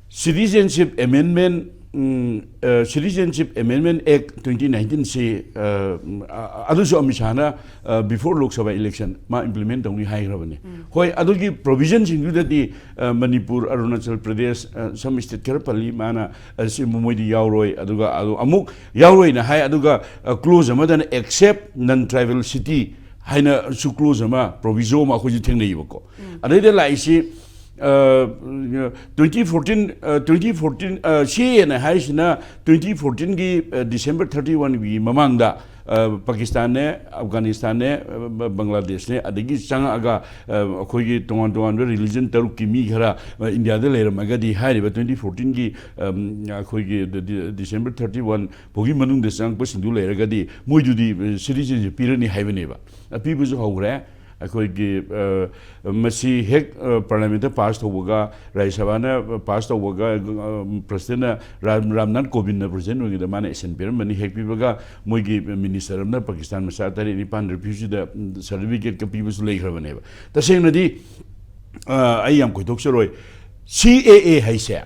Citizenship Amendment, ꯎꯝ, ꯑ, Citizenship Amendment Act twenty nineteen ꯁꯤ, ꯑ, ꯎꯝ, ꯑ, ꯑꯗꯨꯁꯨ ꯑꯃꯤꯠ ꯁꯥꯍꯅ, ꯑ, before Lok Sabha election ꯃꯥ implement ꯇꯧꯅꯤ ꯍꯥꯏꯈ꯭ꯔꯕꯅꯤ꯫ ꯍꯣꯏ, ꯑꯗꯨꯒꯤ provision ꯁꯤꯡꯗꯨꯗꯗꯤ, ꯑ, ꯃꯅꯤꯄꯨꯔ, ꯑꯔꯨꯅꯥꯆꯜ ꯄ꯭ꯔꯗꯦꯁ, ꯑ, some state ꯈꯔ ꯄꯜꯂꯤ ꯃꯥꯅ, ꯑ, ꯁꯤ ꯃꯣꯏꯗꯤ ꯌꯥꯎꯔꯣꯏ꯫ ꯑꯗꯨꯒ ꯑꯗꯨ ꯑꯃꯨꯛ ꯌꯥꯎꯔꯣꯏꯅ ꯍꯥꯏ, ꯑꯗꯨꯒ, ꯑ, clause ꯑꯃꯗꯅ except non tribal city ꯍꯥꯏꯅꯁꯨ clause ꯑꯃ, proviso ꯑꯃ ꯑꯩꯈꯣꯏꯁꯨ ꯊꯦꯡꯅꯩꯌꯦꯕꯀꯣ꯫ ꯑꯗꯩꯗ ꯂꯥꯛꯏꯁꯤ, ꯑ, twenty fourteen, ꯑ, twenty fourteen, ꯑ, CAA ꯅ ꯍꯥꯏꯔꯤꯁꯤꯅ twenty fourteen ꯒꯤ, ꯑ, December thirty one ꯒꯤ ꯃꯃꯥꯡꯗ, ꯑ, ꯄꯥꯀꯤꯁꯇꯥꯟꯅꯦ, ꯑꯐꯒꯥꯅꯤꯁꯇꯥꯟꯅꯦ, ꯑ, ꯕ-, ꯕꯪꯒ꯭ꯂꯥꯗꯦꯁꯅꯦ, ꯑꯗꯒꯤ ꯆꯪꯉꯛꯑꯒ, ꯑ, ꯑꯩꯈꯣꯏꯒꯤ ꯇꯣꯉꯥꯟ ꯇꯣꯉꯥꯟꯕ ꯔꯤꯂꯤꯖꯟ ꯇꯔꯨꯛꯀꯤ ꯃꯤ ꯈꯔ, ꯑ, ꯏꯟꯗꯤꯌꯥꯗ ꯂꯩꯔꯝꯃꯒꯗꯤ ꯍꯥꯏꯔꯤꯕ twenty fourteenꯒꯤ, ꯑꯝ, ꯑꯩꯈꯣꯏꯒꯤ ꯗꯤ-, ꯗꯤ-, December thirty one ꯐꯥꯎꯒꯤ ꯃꯅꯨꯡꯗ ꯆꯪꯉꯛꯄꯁꯤꯡꯗꯨ ꯂꯩꯔꯒꯗꯤ ꯃꯣꯏꯗꯨꯗꯤ, ꯑ, citizenship ꯄꯤꯔꯅꯤ ꯍꯥꯏꯕꯅꯦꯕ꯫ ꯑ, ꯄꯤꯕꯁꯨ ꯍꯧꯈ꯭ꯔꯦ꯫ ꯑꯩꯈꯣꯏꯒꯤ, ꯑ, ꯃꯁꯤ ꯍꯦꯛ, ꯑ, ꯄꯥꯔꯂꯤꯌꯥꯃꯦꯟꯠꯇ ꯄꯥꯁ ꯇꯧꯕꯒ, ꯔꯥꯖ꯭ꯌ ꯁꯚꯥꯅ ꯄꯥꯁ ꯇꯧꯕꯒ, ꯑ, ꯄ꯭ꯔꯁꯤꯗꯦꯟꯠꯅ ꯔꯥꯝ-, ꯔꯥꯝꯅꯥꯊ ꯀꯣꯕꯤꯟꯗꯅ ꯄ꯭ꯔꯁꯤꯗꯦꯟꯠ ꯑꯣꯏꯔꯤꯉꯩꯗ ꯃꯥꯅ ꯑꯦꯁꯦꯟ ꯄꯤꯔꯝꯕꯅꯤ꯫ ꯍꯦꯛ ꯄꯤꯕꯒ ꯃꯣꯏꯒꯤ ꯃꯤꯅꯤꯁꯇꯔ ꯑꯃꯅ ꯄꯥꯀꯤꯁꯇꯥꯟ ꯃꯆꯥ ꯇꯔꯦꯠ ꯅꯤꯄꯥꯟ ꯔꯤꯐ꯭ꯌꯨꯖꯤꯗ, ꯎꯝ, ꯁꯥꯔꯇꯤꯐꯤꯀꯦꯠꯀ ꯄꯤꯕꯁꯨ ꯂꯩꯈ꯭ꯔꯕꯅꯦꯕ꯫ ꯇꯁꯦꯡꯅꯗꯤ, ꯑ, ꯑꯩ ꯌꯥꯝ ꯈꯣꯏꯗꯣꯛꯆꯔꯣꯏ꯫ ꯁꯤ ꯑꯦ ꯑꯦ ꯍꯥꯏꯁꯦ,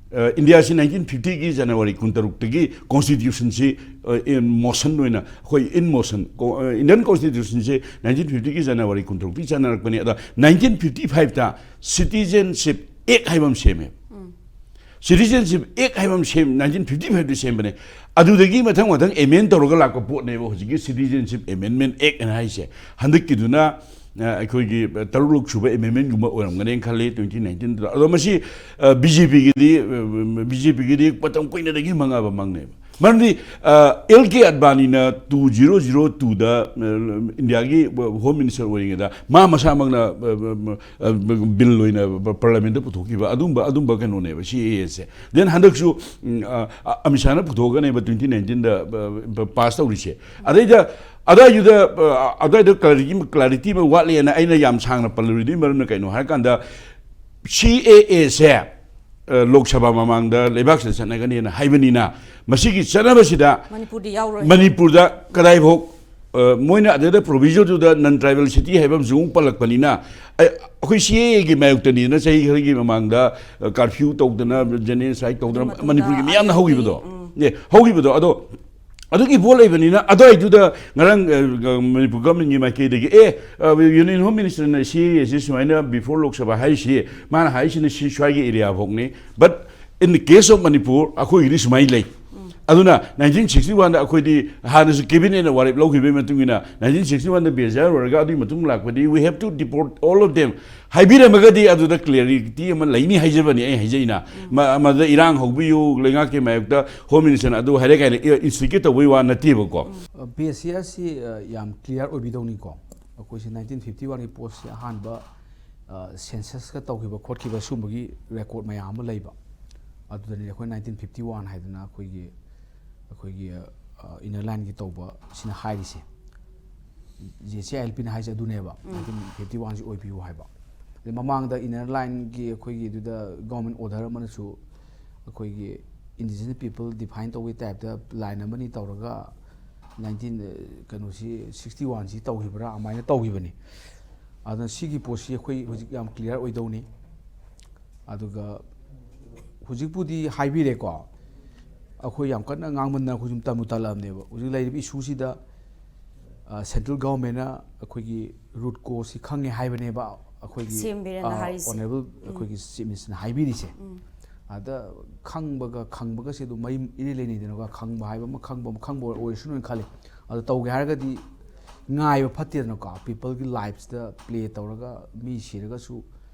ꯑ, ꯏꯟꯗꯤꯌꯥꯁꯤ nineteen fiftyꯒꯤ ꯖꯅꯋꯥꯔꯤ ꯀꯨꯟꯇꯔꯨꯛꯇꯒꯤ ꯀꯣꯟꯁꯇꯤꯇ꯭ꯌꯨꯁꯟꯁꯤ, ꯑ, in motion ꯑꯣꯏꯅ, ꯑꯩꯈꯣꯏ in motion, ꯀꯣ-, ꯑ, ꯏꯟꯗꯤꯌꯟ ꯀꯣꯟꯁꯇꯤꯇ꯭ꯌꯨꯁꯟꯁꯤ nineteen fiftyꯒꯤ ꯖꯅꯋꯥꯔꯤ ꯀꯨꯟꯇꯔꯨꯛꯇꯒꯤ ꯆꯠꯅꯔꯛꯄꯅꯤ꯫ ꯑꯗ nineteen fifty fiveꯇ Citizenship Act ꯍꯥꯏꯕ ꯑꯃ ꯁꯦꯝꯃꯦ꯫ Citizenship Act ꯍꯥꯏꯕ ꯑꯃ ꯁꯦꯝ, nineteen fifty fiveꯇ ꯁꯦꯝꯕꯅꯦ꯫ ꯑꯗꯨꯗꯒꯤ ꯃꯊꯪ ꯃꯊꯪ ꯑꯦꯃꯦꯟ ꯇꯧꯔꯒ ꯂꯥꯛꯄ ꯄꯣꯠꯅꯦꯕ ꯍꯧꯖꯤꯛꯀꯤ Citizenship Amendment Act ꯑꯅ ꯍꯥꯏꯁꯦ꯫ ꯍꯟꯗꯛꯀꯤꯗꯨꯅ, ꯑ, ꯑꯩꯈꯣꯏꯒꯤ, ꯑ, ꯇꯔꯨꯛꯂꯛ ꯁꯨꯕ ꯑꯦꯃꯦꯟꯃꯦꯟꯒꯨꯝꯕ ꯑꯣꯏꯔꯝꯒꯅꯦꯅ ꯈꯜꯂꯤ, twenty nineteenꯗ꯫ ꯑꯗꯣ ꯃꯁꯤ, ꯑ, ꯕꯤ ꯖꯦ ꯄꯤꯒꯤꯗꯤ, ꯑ, ꯕꯤ ꯖꯦ ꯄꯤꯒꯤꯗꯤ ꯃꯇꯝ ꯀꯨꯏꯅꯗꯒꯤ ꯃꯪꯉꯕ ꯃꯪꯅꯦꯕ꯫ ꯃꯔꯝꯗꯤ, ꯑ, ꯑꯦꯜ ꯀꯦ ꯑꯗꯕꯥꯅꯤꯅ two zero zero twoꯗ, ꯑ, ꯏꯟꯗꯤꯌꯥꯒꯤ ꯍꯣꯝ ꯃꯤꯅꯤꯁꯇꯔ ꯑꯣꯏꯔꯤꯉꯩꯗ ꯃꯥ ꯃꯁꯥꯃꯛꯅ, ꯑ, ꯑ, ꯑ, ꯕꯤꯜ ꯑꯣꯏꯅ ꯄꯥꯔꯂꯤꯌꯥꯃꯦꯟꯠꯇ ꯄꯨꯊꯣꯛꯈꯤꯕ ꯑꯗꯨꯝꯕ, ꯑꯗꯨꯝꯕ ꯀꯩꯅꯣꯅꯦꯕ ꯁꯤ ꯑꯦ ꯑꯦꯁꯦ꯫ Then ꯍꯟꯗꯛꯁꯨ, ꯎꯝ, ꯑ, ꯑ, ꯑꯃꯤꯠ ꯁꯥꯍꯅ ꯄꯨꯊꯣꯛꯀꯅꯦꯕ twenty nineteenꯗ, ꯑ, ꯄꯥꯁ ꯇꯧꯔꯤꯁꯦ꯫ ꯑꯗꯩꯗ ꯑꯗꯨꯋꯥꯏꯗꯨꯗ, ꯑ, ꯑꯗꯨꯋꯥꯏꯗ ꯀ꯭ꯂꯥꯔꯤꯇꯤ, ꯀ꯭ꯂꯥꯔꯤꯇꯤ ꯑꯃ ꯋꯥꯠꯂꯦꯅ ꯑꯩꯅ ꯌꯥꯝ ꯁꯥꯡꯅ ꯄꯜꯂꯨꯔꯤꯗꯨꯒꯤ ꯃꯔꯝꯅ ꯀꯩꯅꯣ ꯍꯥꯏꯔꯀꯥꯟꯗ, ꯁꯤ ꯑꯦ ꯑꯦꯁꯦ, ꯑ, ꯂꯣꯛ ꯁꯚꯥ ꯃꯃꯥꯡꯗ ꯂꯩꯕꯥꯛꯁꯤꯗ ꯆꯠꯅꯒꯅꯤꯅ ꯍꯥꯏꯕꯅꯤꯅ, ꯃꯁꯤꯒꯤ ꯆꯠꯅꯕꯁꯤꯗ ꯃꯅꯤꯄꯨꯔꯗꯤ ꯌꯥꯎꯔꯣꯏ꯫ ꯃꯅꯤꯄꯨꯔꯗ ꯀꯗꯥꯏꯐꯥꯎ, ꯑ, ꯃꯣꯏꯅ ꯑꯗꯨꯗ ꯄ꯭ꯔꯣꯚꯤꯖꯟꯗꯨꯗ ꯅꯟ ꯇ꯭ꯔꯥꯏꯕꯦꯜ ꯁꯤꯇꯤ ꯍꯥꯏꯕ ꯑꯃꯁꯨ ꯑꯃꯨꯛ ꯄꯜꯂꯛꯄꯅꯤꯅ, ꯑ, ꯑꯩꯈꯣꯏ ꯁꯤ ꯑꯦ ꯑꯦꯒꯤ ꯃꯥꯌꯣꯛꯇꯅꯤꯅ ꯆꯍꯤ ꯈꯔꯒꯤ ꯃꯃꯥꯡꯗ, ꯑ, ꯀꯥꯔꯐ꯭ꯌꯨ ꯇꯧꯗꯅ, ꯖꯦꯅꯣꯁꯥꯏꯠ ꯇꯧꯗꯅ ꯑꯗꯨ ꯃꯇꯝꯗ ꯃꯅꯤꯄꯨꯔꯒꯤ ꯃꯤꯌꯥꯝꯅ ꯑꯥꯔ ꯑꯦꯜ ꯄꯤ, ꯍꯧꯈꯤꯕꯗꯣ꯫ ꯎꯝ꯫ ꯑꯦ, ꯍꯧꯈꯤꯕꯗꯣ꯫ ꯑꯗꯣ ꯑꯗꯨꯒꯤ ꯄꯣꯠ ꯂꯩꯕꯅꯤꯅ, ꯑꯗꯨꯋꯥꯏꯗꯨꯗ ꯉꯔꯥꯡ, ꯑ, ꯃꯅꯤꯄꯨꯔ ꯒꯚꯔꯟꯃꯦꯟꯠꯀꯤ ꯃꯥꯏꯀꯩꯗꯒꯤ, ꯑꯦ, ꯑ, ꯌꯨꯅꯤꯌꯟ ꯍꯣꯝ ꯃꯤꯅꯤꯁꯇꯔꯅ ꯁꯤ ꯑꯦ ꯑꯦꯁꯤ ꯁꯨꯃꯥꯏꯅ before ꯂꯣꯛ ꯁꯚꯥ ꯍꯥꯏꯔꯤꯁꯤ, ꯃꯥꯅ ꯍꯥꯏꯔꯤꯁꯤꯅ ꯁꯤ ꯁ꯭ꯋꯥꯏꯒꯤ ꯑꯦꯔꯤꯌꯥ ꯐꯥꯎꯅꯤ, but in the case of Manipur ꯑꯩꯈꯣꯏꯒꯤꯗꯤ ꯁꯨꯃꯥꯏꯅ ꯂꯩ꯫ ꯑꯗꯨꯅ ꯅꯥꯏꯟꯇꯤꯟ ꯁꯤꯛꯁꯇꯤ ꯋꯥꯟꯗ ꯑꯩꯈꯣꯏꯗꯤ ꯍꯥꯟꯅꯁꯨ ꯀꯦꯕꯤꯅꯦꯠꯅ ꯋꯥꯔꯦꯞ ꯂꯧꯈꯤꯕꯒꯤ ꯃꯇꯨꯡ ꯏꯟꯅ ꯅꯥꯏꯟꯇꯤꯟ ꯁꯤꯛꯁꯇꯤ ꯋꯥꯟꯗ ꯕꯦꯖꯔ ꯑꯣꯏꯔꯒ ꯑꯗꯨꯒꯤ ꯃꯇꯨꯡ ꯂꯥꯛꯄꯗꯤ "We have to deport all of them" ꯍꯥꯏꯕꯤꯔꯝꯃꯒꯗꯤ ꯑꯗꯨꯗ ꯀ꯭ꯂꯦꯔꯤꯇꯤ ꯑꯃ ꯂꯩꯅꯤ ꯍꯥꯏꯖꯕꯅꯤ꯫ ꯑꯩ ꯍꯥꯏꯖꯩꯅ ꯃ- ꯃꯗꯨꯗ ꯏꯔꯥꯡ ꯍꯧꯕꯤꯌꯨ, ꯂꯩꯉꯥꯛꯀꯤ ꯃꯥꯌꯣꯛꯇ ꯍꯣꯝ ꯃꯤꯅꯤꯁꯇꯔꯅ ꯑꯗꯨ ꯍꯥꯏꯔꯦ ꯀꯥꯏꯅ ꯏꯟꯁꯇꯤꯒꯦꯠ ꯇꯧꯕꯒꯤ ꯋꯥ ꯅꯠꯇꯦꯕꯀꯣ꯫ ꯕꯦꯁꯤꯌꯔꯁꯤ ꯌꯥꯝ ꯀ꯭ꯂꯤꯌꯥꯔ ꯑꯣꯏꯕꯤꯗꯧꯅꯤꯀꯣ꯫ ꯑꯩꯈꯣꯏꯁꯦ ꯅꯥꯏꯟꯇꯤꯟ ꯐꯤꯐꯇꯤ ꯋꯥꯟꯒꯤ ꯄꯣꯠꯁꯦ ꯑꯍꯥꯟꯕ ꯁꯦꯟꯁꯁꯀ ꯇꯧꯈꯤꯕ ꯈꯣꯠꯈꯤꯕ ꯁꯨꯝꯕꯒꯤ ꯔꯦꯀꯣꯔꯠ ꯃꯌꯥꯝ ꯑꯃ ꯂꯩꯕ꯫ ꯑꯗꯨꯗꯅꯤ ꯑꯩꯈꯣꯏ ꯅꯥꯏꯟꯇꯤꯟ ꯐꯤꯐꯇꯤ ꯋꯥꯟ ꯍꯥꯏꯗꯅ ꯑꯩꯈꯣꯏꯒꯤ ꯑꯩꯈꯣꯏꯒꯤ ꯏꯟꯅꯔ ꯂꯥꯏꯟꯒꯤ ꯇꯧꯕ ꯁꯤꯅ ꯍꯥꯏꯔꯤꯁꯦ꯫ ꯖꯦ ꯁꯤ ꯑꯥꯏ ꯑꯦꯜ ꯄꯤꯅ ꯍꯥꯏꯁꯦ ꯑꯗꯨꯅꯦꯕ, ꯅꯥꯏꯟꯇꯤꯟ ꯐꯤꯐꯇꯤ ꯋꯥꯟꯁꯤ ꯑꯣꯏꯕꯤꯌꯨ ꯍꯥꯏꯕ꯫ ꯑꯗꯩ ꯃꯃꯥꯡꯗ ꯏꯟꯅꯔ ꯂꯥꯏꯟꯒꯤ ꯑꯩꯈꯣꯏꯒꯤ ꯑꯗꯨꯗ ꯒꯣꯔꯃꯦꯟ ꯑꯣꯔꯗꯔ ꯑꯃꯅꯁꯨ ꯑꯩꯈꯣꯏꯒꯤ ꯏꯟꯗꯤꯖꯤꯅꯁ ꯄꯤꯄꯜ ꯗꯤꯐꯥꯏꯟ ꯇꯧꯕꯒꯤ ꯇꯥꯏꯞꯇ ꯂꯥꯏꯟ ꯑꯃꯅꯤ ꯇꯧꯔꯒ ꯅꯥꯏꯟꯇꯤꯟ ꯀꯩꯅꯣꯁꯤ ꯁꯤꯛꯁꯇꯤ ꯋꯥꯟꯁꯤ ꯇꯧꯈꯤꯕ꯭ꯔꯥ ꯑꯗꯨꯃꯥꯏꯅ ꯇꯧꯈꯤꯕꯅꯤ꯫ ꯑꯗꯨꯅ ꯁꯤꯒꯤ ꯄꯣꯠꯁꯤ ꯑꯩꯈꯣꯏ ꯍꯧꯖꯤꯛ ꯌꯥꯝ ꯀ꯭ꯂꯤꯌꯥꯔ ꯑꯣꯏꯗꯧꯅꯤ꯫ ꯑꯗꯨꯒ ꯍꯧꯖꯤꯛꯄꯨꯗꯤ ꯍꯥꯏꯕꯤꯔꯦꯀꯣ, ꯑꯩꯈꯣꯏ ꯌꯥꯝ ꯀꯟꯅ ꯉꯥꯡꯃꯟꯗꯅ ꯑꯩꯈꯣꯏ ꯁꯨꯝ ꯇꯝꯕꯨ ꯇꯜꯂꯛꯑꯕꯅꯦꯕ꯫ ꯍꯧꯖꯤꯛ ꯂꯩꯔꯤꯕ ꯏꯁꯨꯁꯤꯗ ꯁꯦꯟꯇ꯭ꯔꯦꯜ ꯒꯚꯔꯟꯃꯦꯟꯅ ꯑꯩꯈꯣꯏꯒꯤ ꯔꯨꯠ ꯀꯣꯁꯁꯤ ꯈꯪꯉꯦ ꯍꯥꯏꯕꯅꯦꯕ ꯑꯩꯈꯣꯏꯒꯤ ꯁꯤ ꯑꯦꯝ ꯕꯤꯔꯦꯟꯅ ꯍꯥꯏꯔꯤꯁꯦ꯫ ꯑꯣꯅꯔꯦꯕꯜ ꯑꯩꯈꯣꯏꯒꯤ ꯆꯤꯐ ꯃꯤꯅꯤꯁꯇꯔꯅ ꯍꯥꯏꯕꯤꯔꯤꯁꯦ꯫ ꯑꯗ ꯈꯪꯕꯒ ꯈꯪꯕꯒꯁꯦ ꯑꯗꯨꯝ ꯃꯔꯤ ꯏꯔꯩ ꯂꯩꯅꯩꯗꯅꯀꯣ꯫ ꯈꯪꯕ ꯍꯥꯏꯕ ꯑꯃ, ꯈꯪꯕ ꯑꯃ, ꯈꯪꯕ ꯑꯣꯏꯔꯁꯅꯨꯅ ꯈꯜꯂꯤ꯫ ꯑꯗꯣ ꯇꯧꯒꯦ ꯍꯥꯏꯔꯒꯗꯤ ꯉꯥꯏꯕ ꯐꯠꯇꯦꯗꯅꯀꯣ꯫ ꯄꯤꯄꯜꯒꯤ ꯂꯥꯏꯐꯁꯤꯗ ꯄ꯭ꯂꯦ ꯇꯧꯔꯒ ꯃꯤ ꯁꯤꯔꯒꯁꯨ